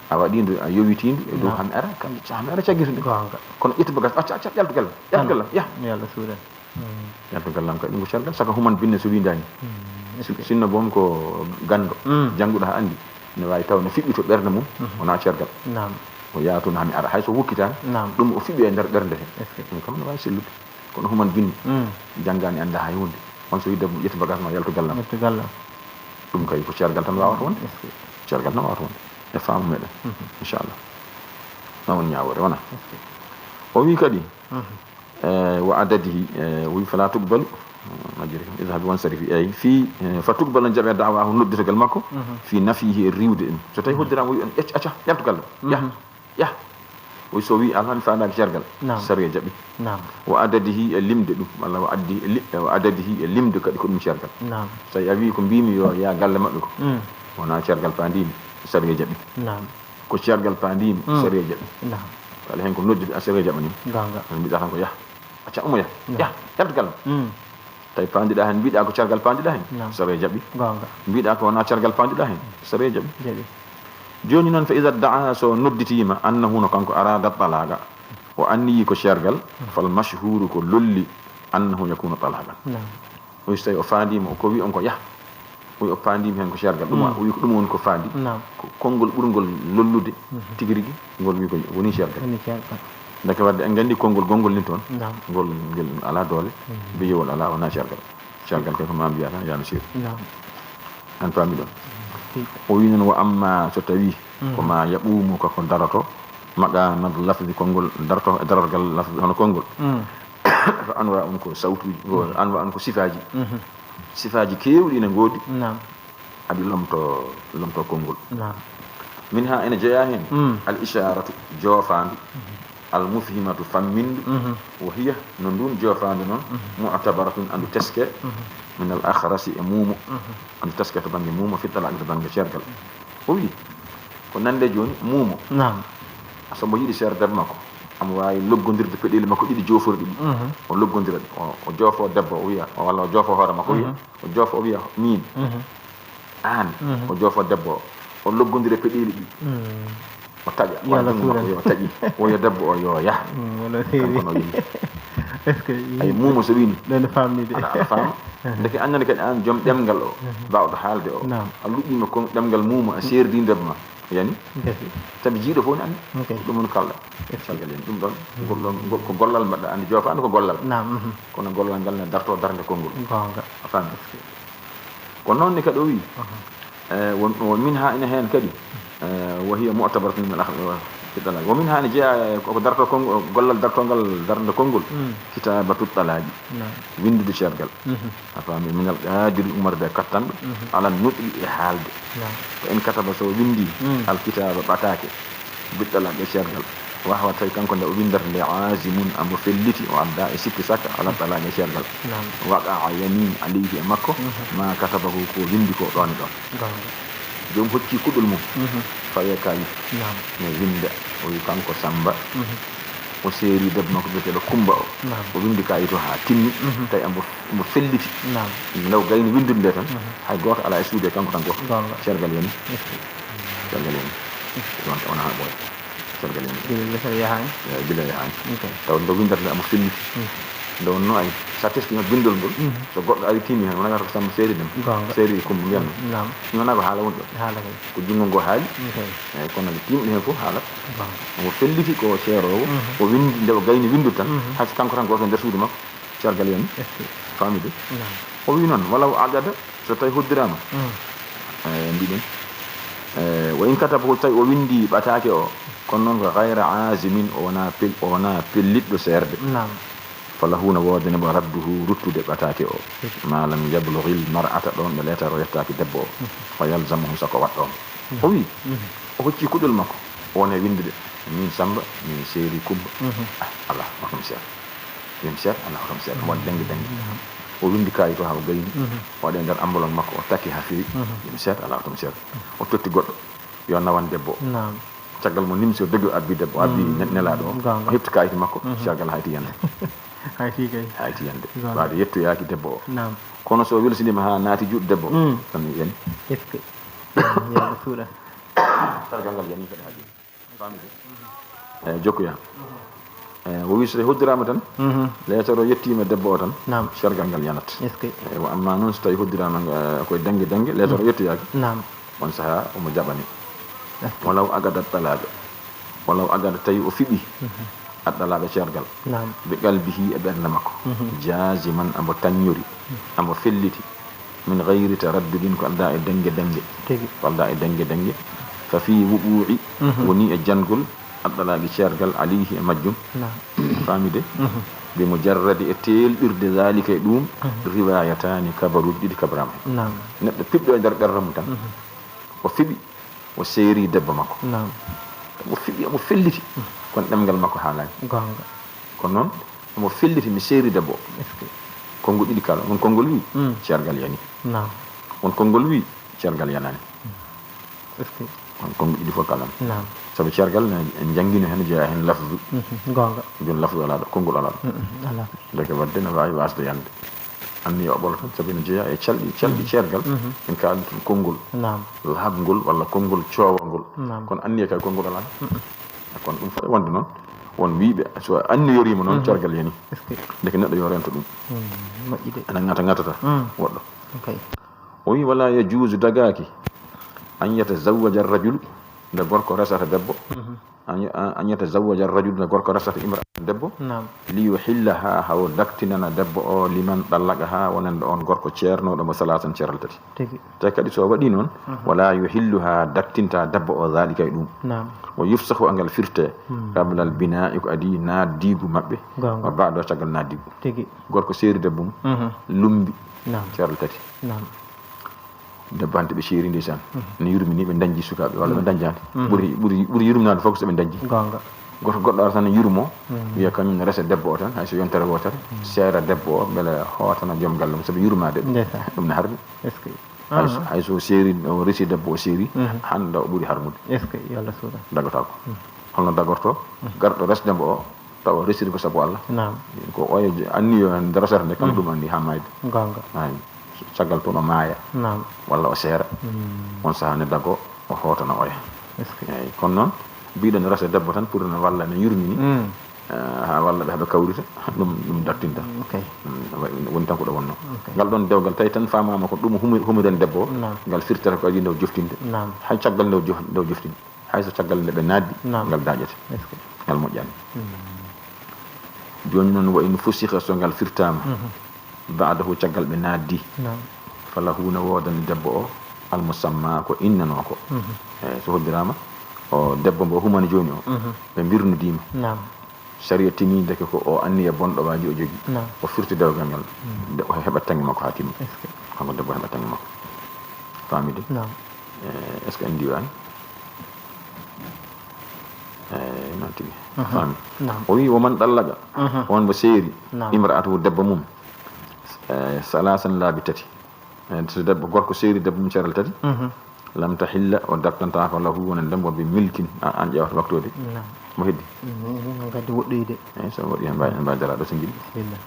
a waɗi ndu, a yowiti ndu e dow, haa mi ara, kam, haa mi ara, caggitoɗen. Goonga. Kono ƴettu bagage, acca, acca, ƴaltu galle, ƴaltu galle, yah. Yalla suuɗen. Yaltu gallam kay, ɗum ko cergal, saka human binne so windaani. Si-, sinno boom ko ganndo, jannguɗo haa anndi, ne waawi taw ne fiɓɓi to ɓernde mum, wonaa cergal. O yaha toon haa mi ara, hay so wokkitaani, ɗum o fiɓi e nder ɓernde he. Ɗum kam ne waawi sellude. Kono human binne, janngaani, anndaa hay huunde. On so wiide, ƴettu bagage ma, yaltu gallam. Ƴettu gallam. Ɗum kay ko cergal tan waawata wonde. Cergal tan waawata wonde. E faamu meɗen. Inchallah. Ma won ñaawoore, wona? O wii kadi, Eh, wa adadihi, eh, wi fala tuqbalu, Majjiri kam, idhabi wansarifi, eyi, fii, eh, fa tuqbala, jaɓe da'wahu, nodditagol makko, fii nafyihi, e riiwde ɗum. So tawi hoddiraama, o wi on, "Ecc, acca, yaltu galle, yah, yah." O wi, "So wi, alaa, mi faandaaki cergal." Naam. Sariya jaɓi. Naam. Wa adadihi, e limde ɗum, walla wa addi-, li-, wa adadihi, e limde kadi ko ɗum cergal. Naam. So tawi a wi ko mbiimi yo yaa galle maɓɓe ko, wonaa cergal paandiimi, sariya jaɓi. Naam. Ko cergal paandiimi, sariya jaɓi. Naam. Walla heen ko noddude, a sariya jaɓaniima. Goonga. Kono mbiɗa tan ko yah. Acca, ummo yah. Naam. Yah, yaltu galle. Mm. Tawi paandiɗaa heen, mbiɗaa ko cergal paandiɗaa heen. Naam. Sariya jaɓi. Goonga. Mbiɗaa ko wonaa cergal paandiɗaa heen. Sariya jaɓi. Jaɓi. Jooni noon, fa iza da'a, so nodditiima, annahu, no kanko, arada talaqa, o anniyi ko cergal, fal mashhuru, ko lolli, annahu yakunu talaqan. Naam. O wi so tawi o faandiima, o ko wi on ko yah. O wi o paandiima heen ko cergal. Ɗum, o wi ko ɗum woni ko faandi. Naam. Ko konngol ɓurngol lollude tigi rigi, ngol wi ko woni cergal. Woni cergal. Ndeke wadde en nganndi konngol gonngol nin toon. Naam. Ngol, ngel alaa doole. Biyewol alaa, wonaa cergal. Cergal kay ko ma mbiya tan, yaa no seeri. Naam. An paami ɗon? Fii. O wi noon, wa amma so tawi ko ma yaɓumu ka ko daroto, maqaama lafzi, konngol darto e darorgal lafzi, hono konngol. Mm. Ko anwa on ko sawtuuji, ko anwa on ko sifaaji. Mhm. Sifaaji keewɗi ina ngoodi. Naam. Aɗi lomto, lomto konngol. Naam. Min ha ina jeyaa heen, mm, al isharatu, joofaandu, al mufhimatu, fammindu, mhm, wa hiya, no ndun joofaandu noon, mhm, mu'tabaratun, andu teske, mhm, min al akhrasi, e muumo, mhm, andu teske to bannge muumo, fi talaq, to bannge cergal. O wi, ko nande jooni muumo. Naam. So mbo yiɗi seer debbo makko, omo waawi loggondirde peɗeeli makko ɗiɗi, jooforɗi ɗi. Mhm. O loggondira ɗi. O, o joofo debbo, o wiya, walla o joofo hoore makko, o wiya, mhm, o joofo, o wiya, miin. Mhm. Aan, mhm, o joofo debbo o, o loggondira peɗeeli ɗi. Mm. O taƴa, yo Allah junngo makko suuɗan. Yo taƴi. O wiya debbo o, yo yah. Mm, wala seeri. Kanko no yimɓe. Est-ce que ay, muumo so wini. Ɗen famnide. Aɗa, aɗa faama. Ndeke annani kadi aan joom ɗemngal o, mhm, baawɗo haalde o. Naam. A luɓɓiima kon ɗemngal muumo, a seerdi debbo ma. Yani? Gasi. Sabi jiiɗo fof ne anndi. Ok. Ɗum woni kalɗa. Est-ce que calgal en. Ɗum ɗon, mhm, ngol ɗon, ngol ko gollal mbaɗɗa, anndi joofaande ko gollal. Naam, mhm. Kono gollal ngal ne darto darnde konngol. Goonga. A faami? Est-ce que. Ko noon ne kadi o wi. Mhm. Eh, won, won min ha ina heen kadi. Eh, wa hiya mu'tabaratun min al-akh-, wa fi talaq. Wa min ha ina jeyaa, eh, ko, ko darto konngol, gollal dartongal darnde konngol. Mm. Kitabatu talaqi. Naam. Winndude cergal. Mhm. A faami? Min al-qadiri, ummorde e kattanɗo, mhm, ala nutqi, e haalde. Naam. Fa in kataba, so o winndi, mm, al kitaaba, ɓataake, bit talaq, e cergal. Wa huwa, tawi kanko nde o winndata nde, azimun, ambo felliti, o adda e sikki sakka, ala talaq, e cergal. Naam. Waqa'a, yani alayhi, e makko, mhm, ma katabahu, ko winndi ko ɗoon e ɗoon. Goonga. Joom hocci kuɗol mum, mhm, fawe kayit. Naam. Ne winnda, o wi kanko Samba. Mhm. O seeri debbo makko biyeteeɗo Kumba o. Naam. O winndi kayit o haa timmi. Mhm. Tawi ambo, ambo felliti. Naam. Nde o gayni winndude nde tan, mhm, hay gooto alaa e suudu e kanko tan gooto. Goonga. Cergal yani. Est-ce que. Cergal yani. Est-ce que. Ɗon wona haa ɓooya. Cergal yani. Gila leetar yahaani? Eey, gila yahaani. Ok. Tawa nde o winndata nde ambo felliti. Mhm. Nde wonnoo ay, so a teskii bindol ngol, mhm, so goɗɗo ari tiimi heen, wona ko Samba seeri ɗum. Goonga. Seeri Kumba mbiyan. Naam. Ɗum wonaa ko haala woni ɗo. Haala kay. Ko junngo ngo haali. Ok. Eey, kono nde tiimɗi heen fof haalat. Goonga. Omo felliti ko seeroowo, mhm, o winndi nde o gayni winndude tan, mhm, hay so kanko tan gooto e nder suudu makko, cergal yani. Est-ce que. Faamide? Naam. O wi noon, walaw aqada, so tawi hoddiraama. Mhm. Eh, mbiɗen. Eh, wa in kataba, so tawi o winndi ɓataake o, kono noon ko gayra azimin, o wonaa pel-, o wonaa pellitɗo seerde. Naam. Falahu, no woodani mo radduhu, ruttude ɓataake o. Mhm. Ma lam yablughil mar'ata, ɗoon ɗo leetar o yettaaki debbo o. Mhm. Fa yalzamuhu, sako waɗɗo mo. Mhm. O wi, mhm, o hocci kuɗol makko, o woni e winndude, min Samba, min seeri Kumba. Mhm. Ah, alaa, oto mi seer. Min seer, alaa, oto mi seer. Omo waɗi denngi denngi. Mhm. O winndi kayit o haa o gayni. Mhm. O waɗi e nder ambolon makko, o takki haa feewi. Mhm. Min seer, alaa, oto mi seer. O totti goɗɗo, yo nawan debbo o. Naam. Caggal mo nimsi o dogi o abbi debbo, o abbi, mm, ne-, nelaaɗo o. Goonga. O heɓti kayit makko, mhm, caggal hayti yande. Hayti kay. Hayti yande. Goonga. Ɓaade yettoyaaki debbo o. Naam. Kono so o welsiniima haa naati juuɗe debbo o, mm, tan yani. Est-ce que. Yo Allah suuɗan. Sargal ngal yani kadi haa jooni. Faamide? Eh, jokku ya. Eh, o wi so hoddiraama tan, mhm, leetar o yettiima debbo o tan, naam, cergal ngal yanat. Est-ce que. Eh, wa amma noon so tawi hoddiraama, eh, koye dennge dennge, leetar o, mhm, yettoyaaki. Naam. On sahaa omo jaɓani. Est-ce que. Walaw aqada talaaqa. Walaw aqada, tawi o fiɓi, mhm, at talaaqa, cergal. Naam. Bi qalbihi, e ɓernde makko. Mhm. Jaaziman, ambo taññori, mhm, ambo felliti. Min gayri taraddudin, ko aldaa e dennge dennge. Tigi. Ko aldaa e dennge dennge. Fa fii wuquu'i, mhm, woni e jangol, at talaaqa, cergal, alayhi, e majjum. Naam. Faamide? Mhm. Bi mujarradi e teelɓirde zalika e ɗum, riwayatani, kabaruuji ɗiɗi kabraama heen. Naam. Neɗɗo piɓɗo e nder ɓernde mum tan. Mhm. O fiɓi, o seeri debbo makko. Naam. Omo fiɓi, omo felliti. Mhm. Kono ɗemngal makko haalaani. Goonga. Kono noon, omo felliti, mi seeri debbo o. Est-ce que? Konngol ɗiɗi kaala, won konngol wii, Mm. ceergal yani. Naam. Won konngol wii, ceergal yanaani. Est-ce que? Won konngol ɗiɗi fof kalan. Naam. Sabu ceergal ne en njanngino heen, jeyaa heen lafdu. Mhm. Goonga. Jooni lafdu alaa ɗo, konngol alaa ɗo. Mhm. Alaa. Ndeke waɗde ne waawi waasde yande. Anniya o ɓolo tan, sabu ene jeyaa e calɗi, calɗi Mhm. ceergal. Mhm. En kaaldi tan konngol Naam. laaɓngol walla konngol coowangol. Naam. Kono anniya kay konngol alaa. Mhm. Kono ɗum fof e wonde noon, won wiyɓe, so anniyoriima noon, Mhm. ceergal yani. Est-ce que? Ndeke neɗɗo yo rento ɗum. Mhm. Moƴƴi de. Ene ŋata ŋatata Mm. woɗɗo. Ok. O wi, wala yajuuzu, dagaaki, an yatazawwaja rajulu, nde gorko resata debbo, Mhm. an, an yatazawwaja rajulu, nde gorko resata imra'atan debbo, Naam. Li yuhillaha, hawo daktinana debbo o, liman ɗallaqaha, wonande on gorko ceernooɗo mo salaasan ceeral tati. Tigi. Te kadi so waɗi noon, Mhm. wala yuhilluha, daktinta debbo o, zalika e ɗum. Naam. Wa yufsahu, angal firte, Hmm. qabla al binaa'i, ko adii naatdiigu maɓɓe, Goonga. wa ba'da, caggal naatdiigu. Tigi. Gorko seeri debbo mum, Mhm. lumbi Naam. ceeral tati. Naam. Debbo hannde ɓe seeri ndeysaan. Mhm. Ne yurmini, ɓe dañji sukaaɓe, walla ɓe Mhm. dañjaani. Mhm. Ɓuri, ɓuri, ɓuri yurminaade fof ko so ɓe dañji. Goonga. Goto goɗɗo ara tan ne yurmo, Mhm. wiya kañum ne resa debbo o tan, hay so yontere wootere, Mhm. seera debbo o, mbele hootana joom galle mum, sabu yurmaade. Ndeysaan. Ɗum ne harmi. Est-ce que? Hay so, Aha. hay so seeri, o resi debbo o seeri, Mhm. hannde o ɓuri harmude. Est-ce que? Yo Allah suuɗan. Dagotaako. Mhm. Holno dagorto? Mhm. Garɗo resde mbo o, tawa resiri ko sabu Allah. Naam. Ko oya je-, anniyo nde resata nde, kam Mhm. ɗum anni haa maayde. Goonga. Ay, caggal toon o maaya. Naam. Walla o seera. Mhm. On sahaa ne dago, o hootana oya. Est-ce que? Eey, kono noon, mbiɗen resa debbo tan pour ne walla ne yurmini, Mm. eh, haa walla ɓe haɓe kawrita, ɗum, ɗum dattinta. Mm, ok. Mm, wa-, woni tan ko ɗo wonno. Ok. Ngal ɗon dewgal, tawi tan faamaama ko ɗum humi-, humiren debbo o, Naam. ngal firtata ko adii nde o joftinde. Naam. Hay caggal nde o jof-, nde o joftinde. Hay so caggal nde ɓe naatdi, Naam. ngal daaƴete. Est-ce que? Ngal moƴƴaani. Mm. Jooni noon, wa in fusiha, so ngal firtaama, Mhm. ba'dahu, caggal ɓe naatdi, Naam. falahu, na woodani debbo o, al musamma, ko innanoo ko. Mhm. Eey, so hoddiraama, o debbo mbo humani jooni o, Mhm. ɓe mbirnodiima. Naam. Sariya tini ndeke ko o anniya bonɗo waaji o jogi. Naam. O firti dewgal ngal. Mm. Nde o heɓat taŋi makko haa timma. Est-ce que? Kanko debbo heɓat taŋi makko. Faami de? Naam. Eh, est-ce que en ndiwaani? Eh, noon tigi. Mhm. Faami. Naam. O wi, "Wa man ɗallaqa", Mhm. on mo seeri, Naam. "imra'atahu", debbo mum, eh, salaasan, laabi tati. Eh, so debbo gorko seeri debbo mum ceeral tati, Mhm. lam tahilla, o daktantaako lahu, wonande mbo, bi milkin, a-, an ƴeewata waktoode. Naam. Mo heddi? Mhm, noon kadi woɗɗoyde. Eey, so waɗi heen mbawi, en mbawi daraade so njiɗi. Bismillah.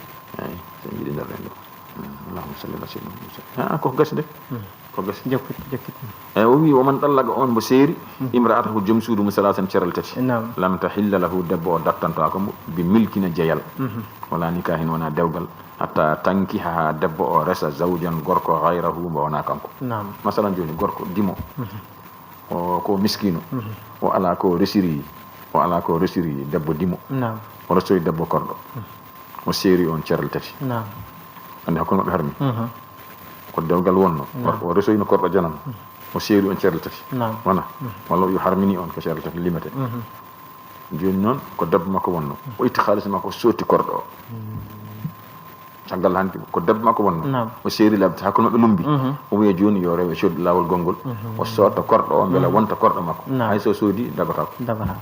Eey, so njiɗi darde ɗo. Mm, Allahumma salli ala sayyidina Muhammad. Ah, ko gasi de. Mm. Ko gasi. Jokkit, jokkit. Eey, o wi, "Wa man ɗallaqa", on mbo seeri, Mm. "imra'atahu", joom suudu mum, salaasan, ceeral tati. Naam. Lam tahilla lahu, debbo o daktantaako mo, bi milkin, e jeyal. Mhm. Wala nikahin, wona dewgal. Hatta tankiha, haa debbo o resa, zawjan, gorko, ghayrahu, mbo wona kanko. Naam. Masalan, jooni gorko dimo, Mhm. o ko miskino, Mhm. o ala ko resiri, o ala ko resiri debbo dimo. Naam. O resoyi debbo korɗo. Mhm. O seeri on ceeral tati. Naam. Ande hakkunde maɓɓe harmi. Mhm. Ko dewgal wonno. Naam. O, o resoyino korɗo janano. Mhm. O seeri on ceeral tati. Naam. Wona? Mhm. Walla o harmini on ko ceeral tati limete. Mhm. Jooni noon, ko debbo makko wonno. O itti haalis makko, o sotti korɗo o. Mm. Caggal hannde, ko debbo makko wonno. Naam. O seeri labti, hakkunde maɓɓe lumbi. Mhm. O wiya jooni yo rewe coddi laawol gonngol. Mhm. O sotta korɗo o, mbela Mhm. wonta korɗo makko. Naam. Hay so soodi, dagotaako. Dagotaako.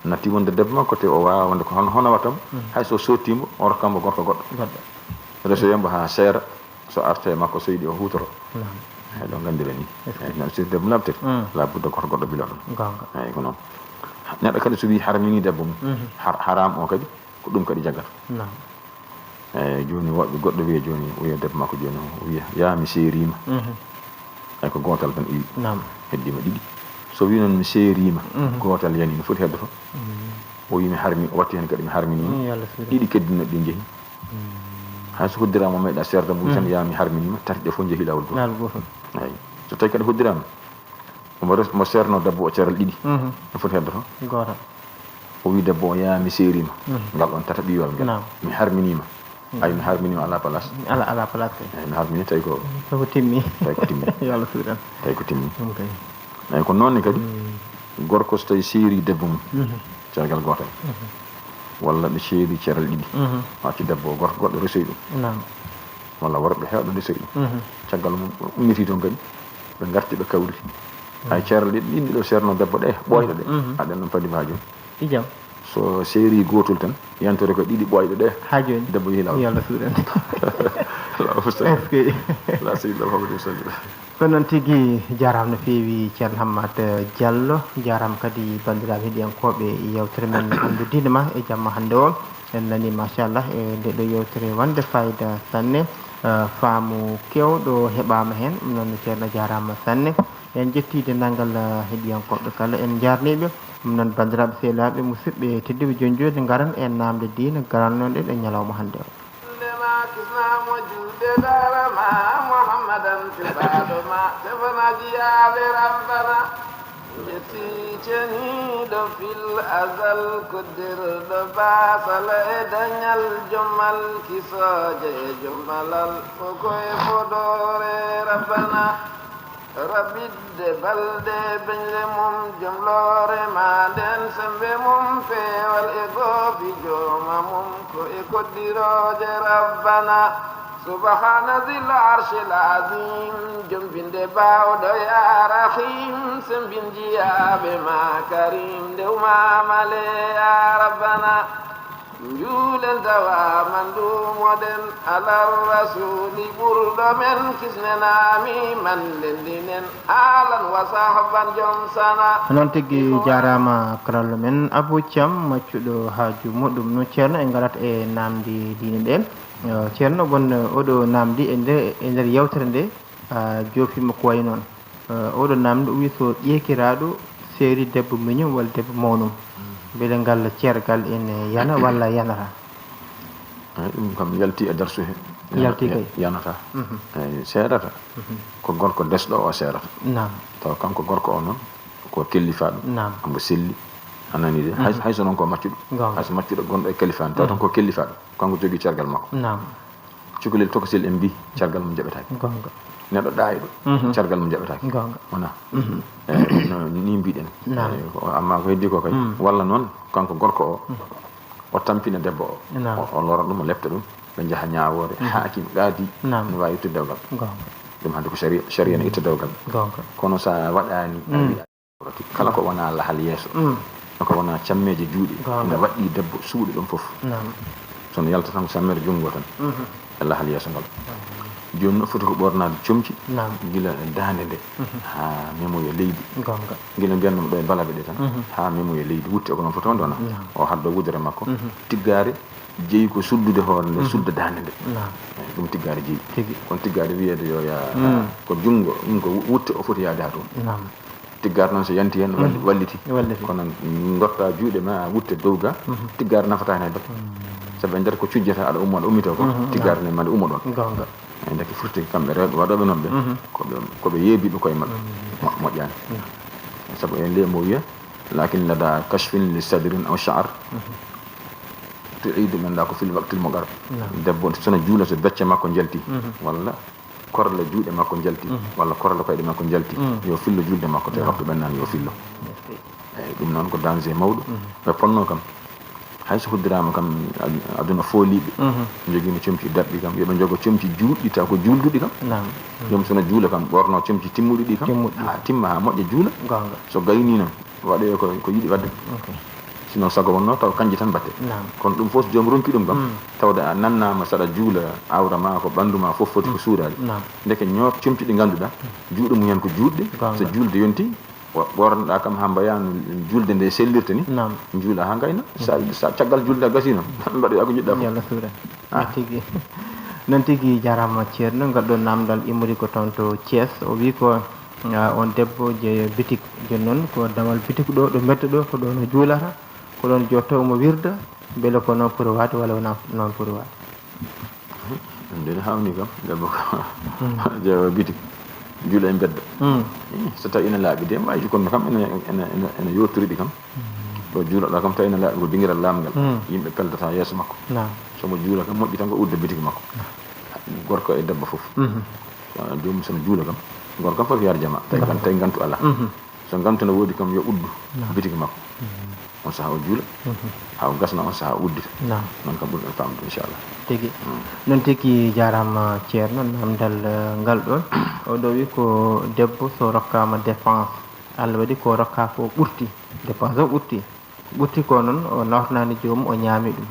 Natti wonde debbo makko, te o waawa wonde ko hono, hono watta mo. Mhm. Hay so sotti mo, o rokka mo gorko goɗɗo. Goɗɗo. Resoya mbo haa seera. So arte e makko, so yiɗi o huutoro. Naam. Eey, ɗo nganndiren ni. Est-ce que Eey, no sirde mum labtiri, Mm. labudda goto goɗɗo bilo ɗum. Goonga. Eey, ko noon. Neɗɗo kadi so wii harmini debbo mum, Mhm. har-, haram o kadi, ko ɗum kadi jaggata. Naam. Eey, jooni woɓɓe goɗɗo wiya jooni, o wiya debbo makko jooni o, o wiya, "Yaa mi seeriima." Mhm. Eey, ko gootal tan iwi. Naam. Heddiima ɗiɗi. So wii noon mi seeriima, Mhm. gootal yani, no foti heddoto? Mhm. O wii mi harmi, o watti heen kadi mi harminiima. Mm, yo Allah suuɗe. Ɗiɗi keddinoɗi ɗi njehi. Mm. Hay so hoddiraama o meeɗa seerde mum tan, Mhm. yaa mi harminiima, tati ɗe fof njehi laawol gootol. Laawol gootol. Eey. So tawi kadi hoddiraama, omo res-, mo seerno debbo o ceeral ɗiɗi. Mhm. No foti heddoto? Gootal. O wi debbo o, "Yaa mi seeriima." Mhm. Ngal ɗoon tataɓiwal ngal. Naam. "Mi harminiima." Mhm. Ay, mi harminiima ala place. Ala, ala place kay. Eey, mi harmini tawi ko Ko timmi. Tawi ko timmi. Yo Allah suuɗan. Tawi ko timmi. Ɗum kay. Eey, ko noon ne kadi, Mm. gorko so tawi seeri debbo mum, Mhm. ceergal gootal. Mhm. Walla ɓe ceeri ceeral ɗiɗi. Mhm. Wacci debbo o gorko goɗɗo resoyi ɗum. Naam. Walla worɓe heewɓe resoyi ɗum. Mhm. Caggal mum, ɓe ummiti toon kadi, ɓe ngarti, ɓe kawriti. Hay ceeral ɗiɗi, ɗin ɗiɗo seerno debbo ɗe, ɓooyɗe ɗe. Mhm. Aɗen ɗum padi ma jooni. Ijam. So seeri gootol tan, yantore ko ɗiɗi ɓooyɗe ɗe. Haa jooni. Debbo yehi laawol. Yo Allah suuɗan. Allahumma salli. Est-ce que? Ala sayyidina Muhammadin wa sallim. Ko noon tigi, jaaraama no feewi Ceerno Hammat Diallo, jaaraama kadi banndiraaɓe heɗiyankooɓe yewtere men Anndu Diine Ma e jamma hannde o. En nanii machallah e nde ɗo yewtere wonde fayida sanne, eh, faamu keewɗo heɓaama heen, ɗum noon Ceerno jaaraama sanne. En njetti denndaangal, eh, heɗiyankooɓe kala, en njaarnii ɓe. Ɗum noon banndiraaɓe sehilaaɓe musidɓe tedduɓe, jooni jooni ngaran e naamnde diine garannoɗen e ñalawma hannde o. Nde ma kisnamo juuɗe darama Muhammadan cuɓaɗo ma, tefanaaji yaaɓe Rabbana. Jetti ceniɗo fil azal, koddirɗo basala e dañal, jommal kisooje e jommalal, ko koye fodoore Rabbana. Rabidde balɗe beñle mum, jom loore ma nden, sembe mum, peewal e goofi jooma mum, ko e koddirooje Rabbana. Subhaana zil arshil azim, jom binde baawɗo ya Rahim, sembin jiyaaɓe ma Karim, ndew ma male ya Rabbana. Njuulen tawa man duumoɗen, alar rasuuli ɓurɗo men, kisnen aami man ndendinen, aalan wa sahban jom sana. Noon tigi, jaaraama karallo men Abou Thiam, maccuɗo haaju muɗum. No Ceerno, en ngarat e naamndi diine ɗe. Eh, Ceerno, bon, oɗo naamndi e nder, e nder yewtere nde, ah, joofiima ko wayi noon. Eh, oɗo naamndi o wi so ƴeekiraaɗo seeri debbo miñum walla debbo mawnum, mbele ngal ceergal ene yana walla yanata? Eyi, ɗum kam yalti e darsu he. Yalti kay. Yanata. Mhm. Eyi, seerata. Mhm. Ko gorko desɗo o seerata. Naam. Tawa kanko gorko o noon ko kellifaaɗo. Naam. Omo selli. A nanii de? Hay, mhm, hay so noon ko maccuɗo. Goonga. Hay so maccuɗo gonɗo e kellifaani, tawa tan, mhm, ko kellifaaɗo. Kanko jogii ceergal makko. Naam. Cukalel tokosel en mbii, cargal mum jaɓetaake. Goonga. Neɗɗo ɗaayɗo, mhm, cargal mum jaɓetaake. Goonga. Wona? Mhm. Eyi, no ni mbiɗen. Naam. Eyi, ko, amma ko heddi ko kay, mm, walla noon, kanko gorko o, mm, o tampina debbo o. Naam. O, o lora ɗum, o lepta ɗum, ɓe njaha ñaawoore, mhm, haakim, qaadi, naam, ne waawi ittude dewgal. Goonga. Ɗum hannde ko sharia, sharia ne itta dewgal. Goonga. Kono so a waɗaani, a, mm, wi Kala ko wonaa lahal yeeso, mm, ko wonaa cammeeje juuɗe, goonga, ina waɗɗii debbo suuɗe ɗum fof. Naam. So no yalta tan ko sammere junngo tan, mhm, e lahal yeeso ngal. Mhm. Jooni no foti ko ɓoornaade comci, naam, gila daande nde, mhm, haa memoya leydi. Goonga. Gila mbiyan ɗum ɗo e balaɓe ɗe tan, mhm, haa memoya leydi. Wutte o ko noon foti wonde wona. Naam. O haddo wudere makko, mhm, tiggaare jeyi ko suddude hoore nde, mhm, sudda daande nde. Naam. Eyi, ɗum tiggaare jeyi. Tigi. Kono tiggaare wiyeede yo yaa, mm, ko junngo, ɗum ko wutte o foti yaade haa toon. Naam. Tiggaare noon so yanti heen, walli-, mhm, walliti. Walliti. Kono dotta juuɗe ma, a wutte dow ga, mhm, tiggaare nafataa heen hay dara. Mm. Sabu e nder ko cujjata, aɗa ummo, aɗa ummitoo ko, mhm, tiggaare ne ma nde ummo ɗoon. Goonga. Eyi, ndeke firti kamɓe rewɓe waɗooɓe noon ɓe, mhm, ko ɓe, ko ɓe yeebiiɓe koye maɓɓe. Mhm. Mo-, moƴƴaani. Mhm. Sabu en le mo wiya, lakin lada kashfin li sadrin aw sha'r, mhm, tu'idu min la ko fil waqtil muqarrab. Naam. Debbo so no juula, so becce makko njalti, mhm, walla korle juuɗe makko njalti, mhm, walla korle koyɗe makko njalti, mm, yo fillo julde makko, tawi, naam, waktu ɓennaani, yo fillo. Eskey. Eyi, ɗum noon ko danger mawɗo. Mhm. Ɓe ponno kam, hay so hoddiraama kam, ad-, aduna fooliiɓe, mhm, njogiino comci daɓɓi kam, yo ɓe njogo comci juutɗi, taw ko juulduɗi kam. Naam. Joom so no juula kam, ɓoorno comci timmuɗi ɗi kam. Timmuɗi. Haa timma, haa moƴƴa, juula. Goonga. So gaynii noon, waɗoya ko, ko yiɗi waɗde. Ok. Sinon, sago wonno taw kanji tan mbatte. Naam. Kono ɗum fof, so joom ronki ɗum kam, mm, tawde a nannaama saɗa juula, awra ma ko ɓanndu ma fof foti ko, mm, suuraade. Naam. Ndeke ñoot comci ɗi ngannduɗaa, juuɗe mum en ko juutɗe, goonga, so juulde yonti, wo-, ɓoornoɗaa kam haa mbayaa no juulde nde sellirta ni. Naam. Juula haa ngayna. Sa, mm, sa caggal juulde a gasii noon, mbaɗoya ko njiɗɗaa fof. Yo Allah suuɗan. Ah. Noon tigi. Noon tigi, jaaraama Ceerno. Ngal ɗo naamndal immori ko toon to Thiès. O wi ko Ah, on debbo jeeyo bitik. Jooni noon ko dawal bitik ɗo, ɗo mbedda ɗo, ko ɗoon o juulata, ko ɗoon o jooɗta, omo wirda, mbele ko noon foti waade walla wonaa noon foti waade? Ɗum de ne haawnii kam, debbo ko, hmm, jeeyo bitik, juula e mbedda. Hmm. Eh, so tawi ina laaɓi de, waawi kono kam ene, ene, ene, ene yoottiri ɗi kam. Hmm. Ɗo juuloɗaa kam tawi ene laaɓi ko dingiral laaɓngal. Hmm. Yimɓe peldata yeeso makko. Naam. So mo juula kam moƴƴi tan ko udda bitik makko. Naam. Gorko e debbo fof. Mhm. Ah, joomum so no juula kam, gorko kam foti yaade jama, tawi, naam, kan-, tawi ngantu alaa. Mhm. So ngantu no woodi kam, yo uddu, naam, bitiki makko. Mhm. on saha o juula, haa o gasna on saha o uddita. Noon kam ɓuri ɗon famde, inchallah. Tigi. Noon tigi jaaraama ceerno, namdal eh, ngal ɗoon. Oɗo wi ko debbo so rokkaama dépense, Allah waɗi ko rokkaa ko ɓurti, dépense o ɓurti. Ɓurti ko noon o nawtanaani joomum, o ñaami ɗum.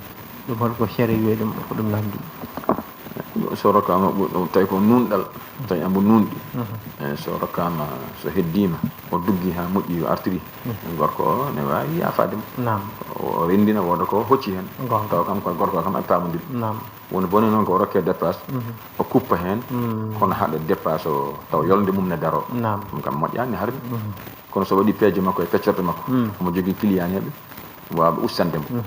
Ɗum holko sere wiye ɗum, ko ɗum namdi? So rokkaama tawi ko nuunɗal, tawi ambo nuunɗi. E so rokkaama, so heddiima, o duggi haa moƴƴi, o artiri. Gorko o ne waawi yaafaade mo. Naam. O renndina, wooda ko hocci heen. Goonga. Tawa kam ko gorko o kam a paamondiri. Naam. Woni bone noon ko o rokkee dépasse, o kuppa heen, kono haɗa dépasse o tawa yolnde mum ne daroo. Naam. Ɗum kam moƴƴaani harmi. Kono so waɗi peeje makko e peccorɗe makko, omo jogii kiliyaneeɓe waawɓe ustade mo.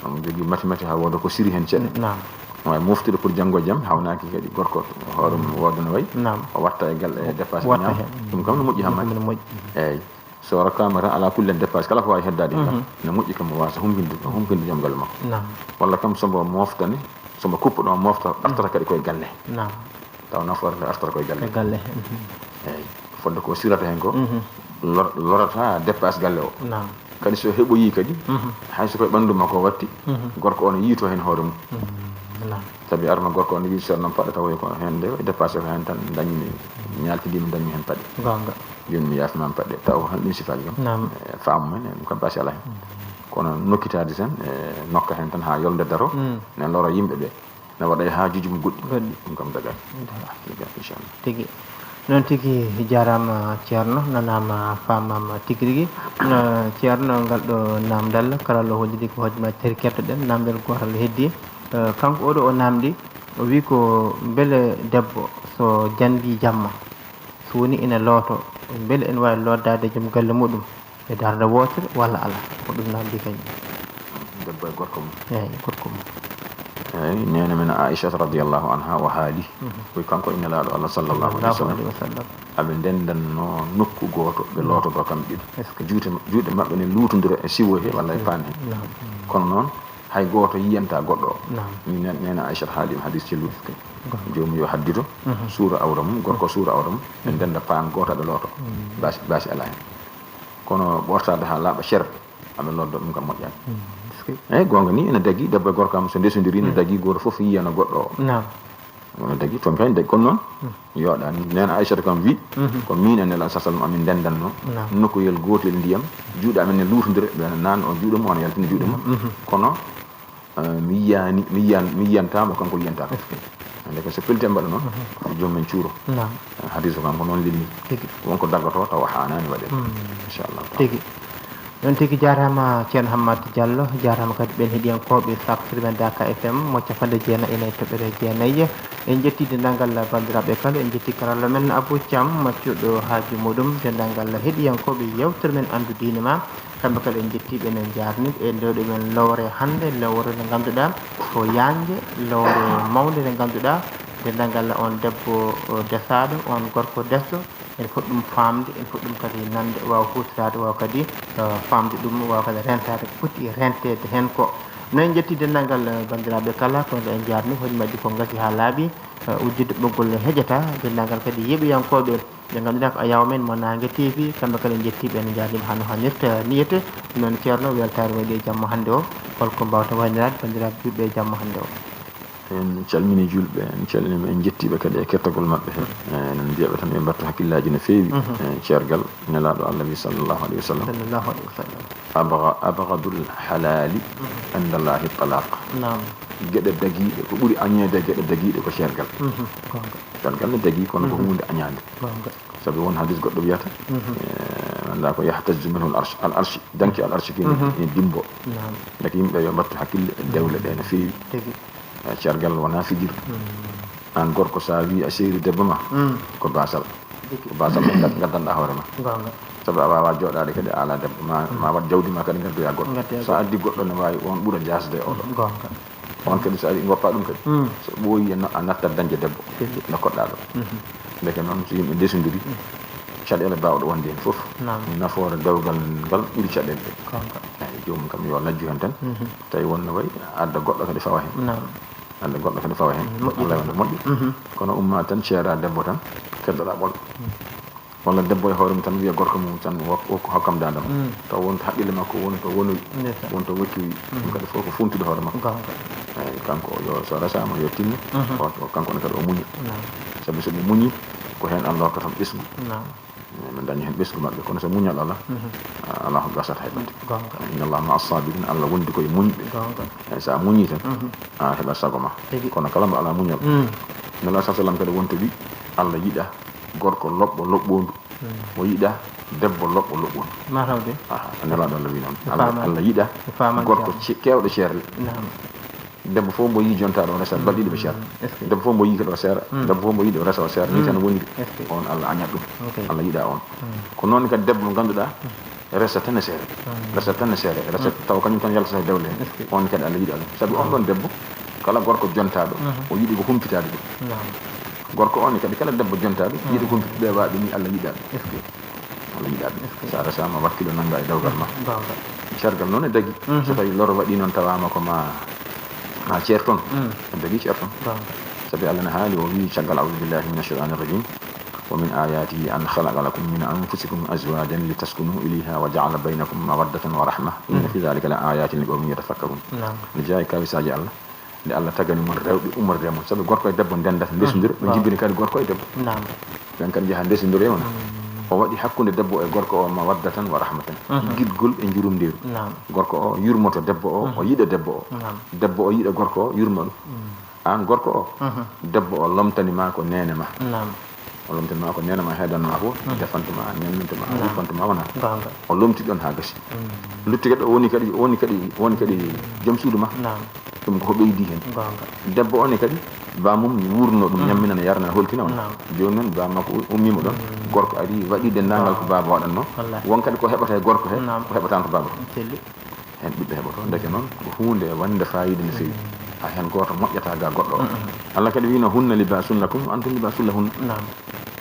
Omo jogii mati mati haa wooda ko siri heen ceɗɗa. Naam. Waawi moftude pour janngo e jam, hawnaaki kadi gorko hoore mum wooda no wayi. Naam. O watta e gal e dépasse Watta ñaam. Heen. Ɗum kam no moƴƴi haa Ɗum majji. No moƴƴi. Eeyi. So rokkaama tan alaa kullen dépasse kala ko waawi heddaade heen kam, no moƴƴi kam o waasa humpinde, o humpinde joom galle makko. Naam. Walla kam so mbo moftani, so mbo kuppuɗo o mofta, artata kadi koye galle. Naam. Taw nafoore nde artata koye galle. E galle. Eeyi. Fodde ko sirata heen ko, lor- lorata dépasse galle o. Naam. Kadi so heɓoyii kadi, hay so koye ɓanndu makko o watti, gorko o ne yiitoo heen hoore mum. Naam. Sabi arma gorko o ne wiyi, "Ceerno, paɗe taw ko heen nde dépasse ko heen tan dañmi, ñaaltidiimi dañmi heen paɗe." Goonga. Jooni mi yaafnaama paɗe, taw hol ɗiin sifaaji kam? Naam. E faamu men, en kam basi alaa heen. Kono nokkitaade tan, e nokka heen tan haa yolnde daroo, ne lora yimɓe ɓe, ne waɗa e haajuuji mum goɗɗi. Goɗɗi. Ɗum kam dagal. Dagal, inchallah. Tigi. Noon tigi jaaraama ceerno, nanaama, faamaama tigi rigi. Eh, ceerno, ngal ɗo naamndal, karallo holliri ko hojma tari kettoɗen, naamndal gootal heddi. Eh, kanko oɗo o naamndi, o wii ko mbele debbo so janndii jamma, so woni ina looto, mbele ene waawi loddaade joom galle muɗum e darnde wootere walla alaa? Ko ɗum naamndi kañum. Debbo e gorko mum. Eeyi, gorko mum. Eeyi, neene men Aisha radiyallahu anha o haali. Koy kanko e Nelaaɗo Allah sallallahu alaihi Sallallahu wasallam. Alaihi Wasallam. Aɓe ndendanno nokku gooto, ɓe lootodoo kamɓe ɗiɗo. Est-ce que Juuɗe, juuɗe maɓɓe ne luutondira e siwo he walla e paan he. Naam. Kono noon, hay gooto yiyanta goɗɗo o. Naam. Ni ne- neene Aisha haali ɗum hadis celluɗo. Joomi yo haddito, suura awra mum, gorko suura awra mum, ɓe ndenda paan gooto ɓe looto. Basi, basi alaa heen. Kono ɓortaade haa laaɓa cer, aɓe lodda ɗum kam moƴƴaani. Est-ce que Eeyi, goonga ni, ene dagi, debbo e gorko am so ndesondiri, ne dagi, gooto fof yiyana goɗɗo o. Naam. Wona dagi, toon kay dagi, kono noon, yooɗaani. Neene Aysata kam wi, ko miin e Nelaaɗo sah sallam amin ndendanno, Naam. Nokkuyel gootel ndiyam, juuɗe amen ne luutondira, ɓe naan on juuɗe mum, on yaltina juuɗe mum. Kono, eh, mi yiyaani, mi yiyan, mi yiyanta mo, kanko yiyanta ko. Hannde ko so pellitii mbaɗa noon, ko joom men cuuro. Naam. Eh, hadiiso kam ko noon lelni. Tigi. Won ko daggatoo tawa haanaani waɗeede. Inchallah. Tigi. Noon tigi jaaraama Ceerno Hammat Diallo, jaaraama kadi ɓeen heɗiyankooɓe Saktiri men Daka F M mo capanɗe jeenayi e nayi toɓɓere jeenayi. En njetti denndaangal banndiraaɓe kala, en njetti karallo men Abou Thiam, maccuɗo haaju muɗum, denndaangal heɗiyankooɓe yeewtere men Anndu Diine Ma, kamɓe kala en njetti ɓe, en njaarni ɓe. E ndewɗe men lowre hannde, lowre nde ngannduɗaa ko yaañde, lowre mawnde nde ngannduɗaa denndaangal on debbo, o, desaaɗo, on gorko desɗo, en foti ɗum faamde, en foti ɗum kadi nande, waawa huutoraade, waawa kadi, eh, faamde ɗum, waawa kadi rentaade ko foti renteede heen ko. No en njetti denndaangal, eh, banndiraaɓe kala, kono en njaarni, hoɗi majji ko ngasi haa laaɓi, eh, udditde ɓoggol heƴata, denndaangal kadi yeeɓiyankooɓe ɓe ngannduɗaa ko ayaawo men mo Naange T V, kamɓe kala en njettii ɓe, en njaarnii ɓe hano hannirta niyete. Noon Ceerno, weltaare waɗi e jamma hannde o, holko mbaawta wayniraade banndiraaɓe juulɓe e jamma hannde o? En calminii juulɓe, en calminii ɓe, en njettii ɓe kadi e kettagol maɓɓe he. Eh, en mbiya ɓe tan ɓe mbattu hakkillaaji no feewi. Eh, ceergal Nelaaɗo Allah wi sallallahu alayhi wa sallam. Sallallahu alayhi wa sallam. Abga-, abgadul halaali inda Allahi talaq. Naam. Geɗe dagiiɗe, ko ɓuri añeede e geɗe dagiiɗe ko ceergal. Mhm. Goonga. Ceergal ne dagii kono ko huunde añaande. Goonga. Sabi won hadis goɗɗo wiyata, eh, wonda ko yahtazzu minhu al arsh, al arsh, danki al arsh kini e dimbo. Naam. Ndeke yimɓe yo mbattu hakkille e dewle ɗe no feewi. Tigi. Eh, ceergal wona fijirde. Aan gorko so a wii a seeri debbo ma, ko basal. Ko basal ko gad-, gaddanɗa hoore ma. Goonga. Sabu a waawaa jooɗaade kadi a alaa debbo. Ma, ma waɗ jawdi ma kadi ngaddoyaa goɗɗo. Ngaddoyaa So a addi goɗɗo ne waawi on ɓura jaasde e oɗo. Goonga. On kadi so ari goppa ɗum kadi. So ɓooyi a na-, a nattat dañde debbo. Tigi. Nde koɗɗaa ɗo. Ndeke noon so yimɓe ndesondiri, caɗeele baawɗe wonde heen fof. Naam. Nafoore dewgal ngal ɓuri caɗeele ɗe. Goonga. Eeyi, joomum kam yo lajju heen tan. Tawi won no wayi adda goɗɗo kadi fawa heen. Naam. Adda goɗɗo kadi fawa heen. Moƴƴi. Allah wonde moƴƴi. Kono umma tan ceera debbo tan keddoɗaa ɓol. Walla debbo e hoore mum tan wiya gorko mum tan, "Wok-, wok-, hokkam daande ma." Mm. Taw wonta haqqille makko woni to wonoyi, ndeysaan, wonta waccoyi. Mm. Ɗum kadi fof ko funtude hoore makko. Goonga. Eeyi, kanko yo so resama yo tinno. Mhm. O, o, kanko ne kadi o muña. Naam. Sabu so ɓe muñi, ko heen Allah hokkata ɓesngu. Naam. Eeyi, min dañi heen ɓesngu maɓɓe, kono so muñal alaa, mhm, ah, alaa ko gasata heɓata. Goonga. Inna Allaha ma'a sabirin, Allah wondi koye muñɓe. Goonga. Eeyi, so a muñii tan, mhm, a heɓat sago ma. Tigi. Kono kala mo alaa muñal. Mm. Nela sa sallam kadi wonta wi, Allah yiɗa gorko loɓɓo loɓɓoondu. Mm. O yiɗa debbo loɓɓo loɓɓoondu. Mataw de. Aha, Nelaaɗo Allah wi noon. Mi Allah, faamaani. Allah yiɗa, mi faamaani gorko ceerno. Ce-, keewɗo ceerle. Naam. Debbo fof mbo yii jontaaɗo o resa, mm, balɗe ɗiɗi ɓe ceerno. Est-ce que? Debbo fof mbo yii kadi o seera. Mm. Debbo fof mbo yiɗi o resa o seera. Ni, mm, tan woniri. Est-ce que? On Allah añat ɗum. Ok. Allah yiɗa on. Mm. Ko noon kadi debbo mo ngannduɗaa, mm, resa tan e seere. Mm. Resa tan e seere. Resa, mm, tawa kañum tan yaltata e dewle he. Est-ce que? On kadi Allah yiɗa ɗum. Sabu on, mm, ɗon debbo, kala gorko jontaaɗo, mhm, o yiɗi ko humpitaade ɗum. Naam. Gorko on kadi, kala debbo jontaaɗo, mm, yiɗi ko humpitaade. Ɓe waawi ɗum ni Allah yiɗa ɗum. Est-ce que? Allah yiɗa ɗum. Est-ce que? So a resaama, wakkilo nannga e dewgal ma. Goonga. Cergal noon e dagi. Mhm. So tawi loro waɗi noon tawaama ko ma, ma ceer toon. Mm. E dagi ceer toon. Goonga. Sabi Allah ne haali, o wii caggal, "A'udhu billahi minash shaitanir rajim. Wa min ayatihi an khalaqa lakum min anfusikum azwajan litaskunu ilayha wa ja'ala baynakum mawaddatan wa rahma. Inna, mm, fi dhalika la ayatin li qawmin yatafakkarun." Naam. Ne jeyaa e kawisaaji Allah. Nde Allah tagani mon rewɓe ummorde e mon. Sabi gorko e debbo ndendata, mm, ndesondira, ɓe, waaw, njibbini kadi gorko e debbo. Naam. Ɓen kadi njaha ndesondira e mon. Mm. O waɗi hakkunde debbo e gorko o mawaddatan wa rahmatan. Mhm. Giɗgol e njurumndiiru. Naam. Gorko o yurmoto debbo o, o, mhm, yiɗa debbo o. Naam. Debbo o yiɗa gorko o, yurma ɗum. Mm. Aan gorko o, mhm, debbo o lomtani ma ko neene ma. Naam. O lomtani ma ko neene ma heedanno ma fof, mhm, defanta ma, ñammanta ma, naam, wuppanta ma wona. Goonga. O lomti ɗon haa gasi. Mm. Lutti kadi o woni kadi, o woni kadi, o woni kadi joom suudu ma. Naam. Ɗum ko ko ɓeydi heen. Goonga. Debbo o ne kadi, baamum ne wuurno ɗum, mm, ñammina, ne yarna, ne holkina on. Naam. Jooni noon baamakko u-, ummiima ɗon, mm, gorko ari, waɗi denndaangal, goonga, ko baaba waɗatno. Wallaahi. Won kadi ko heɓata e gorko he, naam, ko heɓataano ko baaba ko. Selli. Heen ɓiɗɗo heɓoto. Ndeke noon, ko huunde wande faayiida no feewi. Mm. Hay heen gooto moƴƴata ga goɗɗo o. Mm, mm. Allah kadi wiino, "Hunna libaasun lakum, wa antum libaasun lahunna." Naam.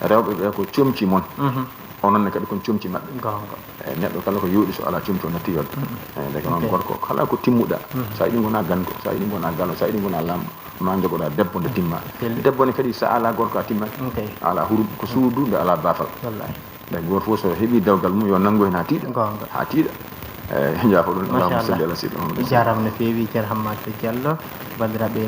Rewɓe ɓe ko comci mon. Mhm. Onon ne kadi kon comci maɓɓe. Goonga. Eeyi, neɗɗo kala ko yooɗi, so alaa comci, o natti yolde. Mm, mm. Eeyi, ndeke noon, ok, gorko, kala ko timmuɗa, mhm, so a yiɗi ngona ganndo, so a yiɗi ngona galo, so a yiɗi ngona laamɗo, ma njogoɗa debbo nde timma. Selli. Debbo ne kadi, so a alaa gorko, a timmaaki. Ok. A alaa hurum, ko suudu nde alaa baafal. Wallaahi. Nde gooto fof so heɓii dewgal mum, yo nanngu heen haa tiiɗa. Goonga. Haa tiiɗa. Eeyi, njaafo ɗum. Machallah. Allahumma salli ala sayyidina Muhammad. Jaaraama no feewi, Ceerno Hammat Diallo, banndiraaɓe.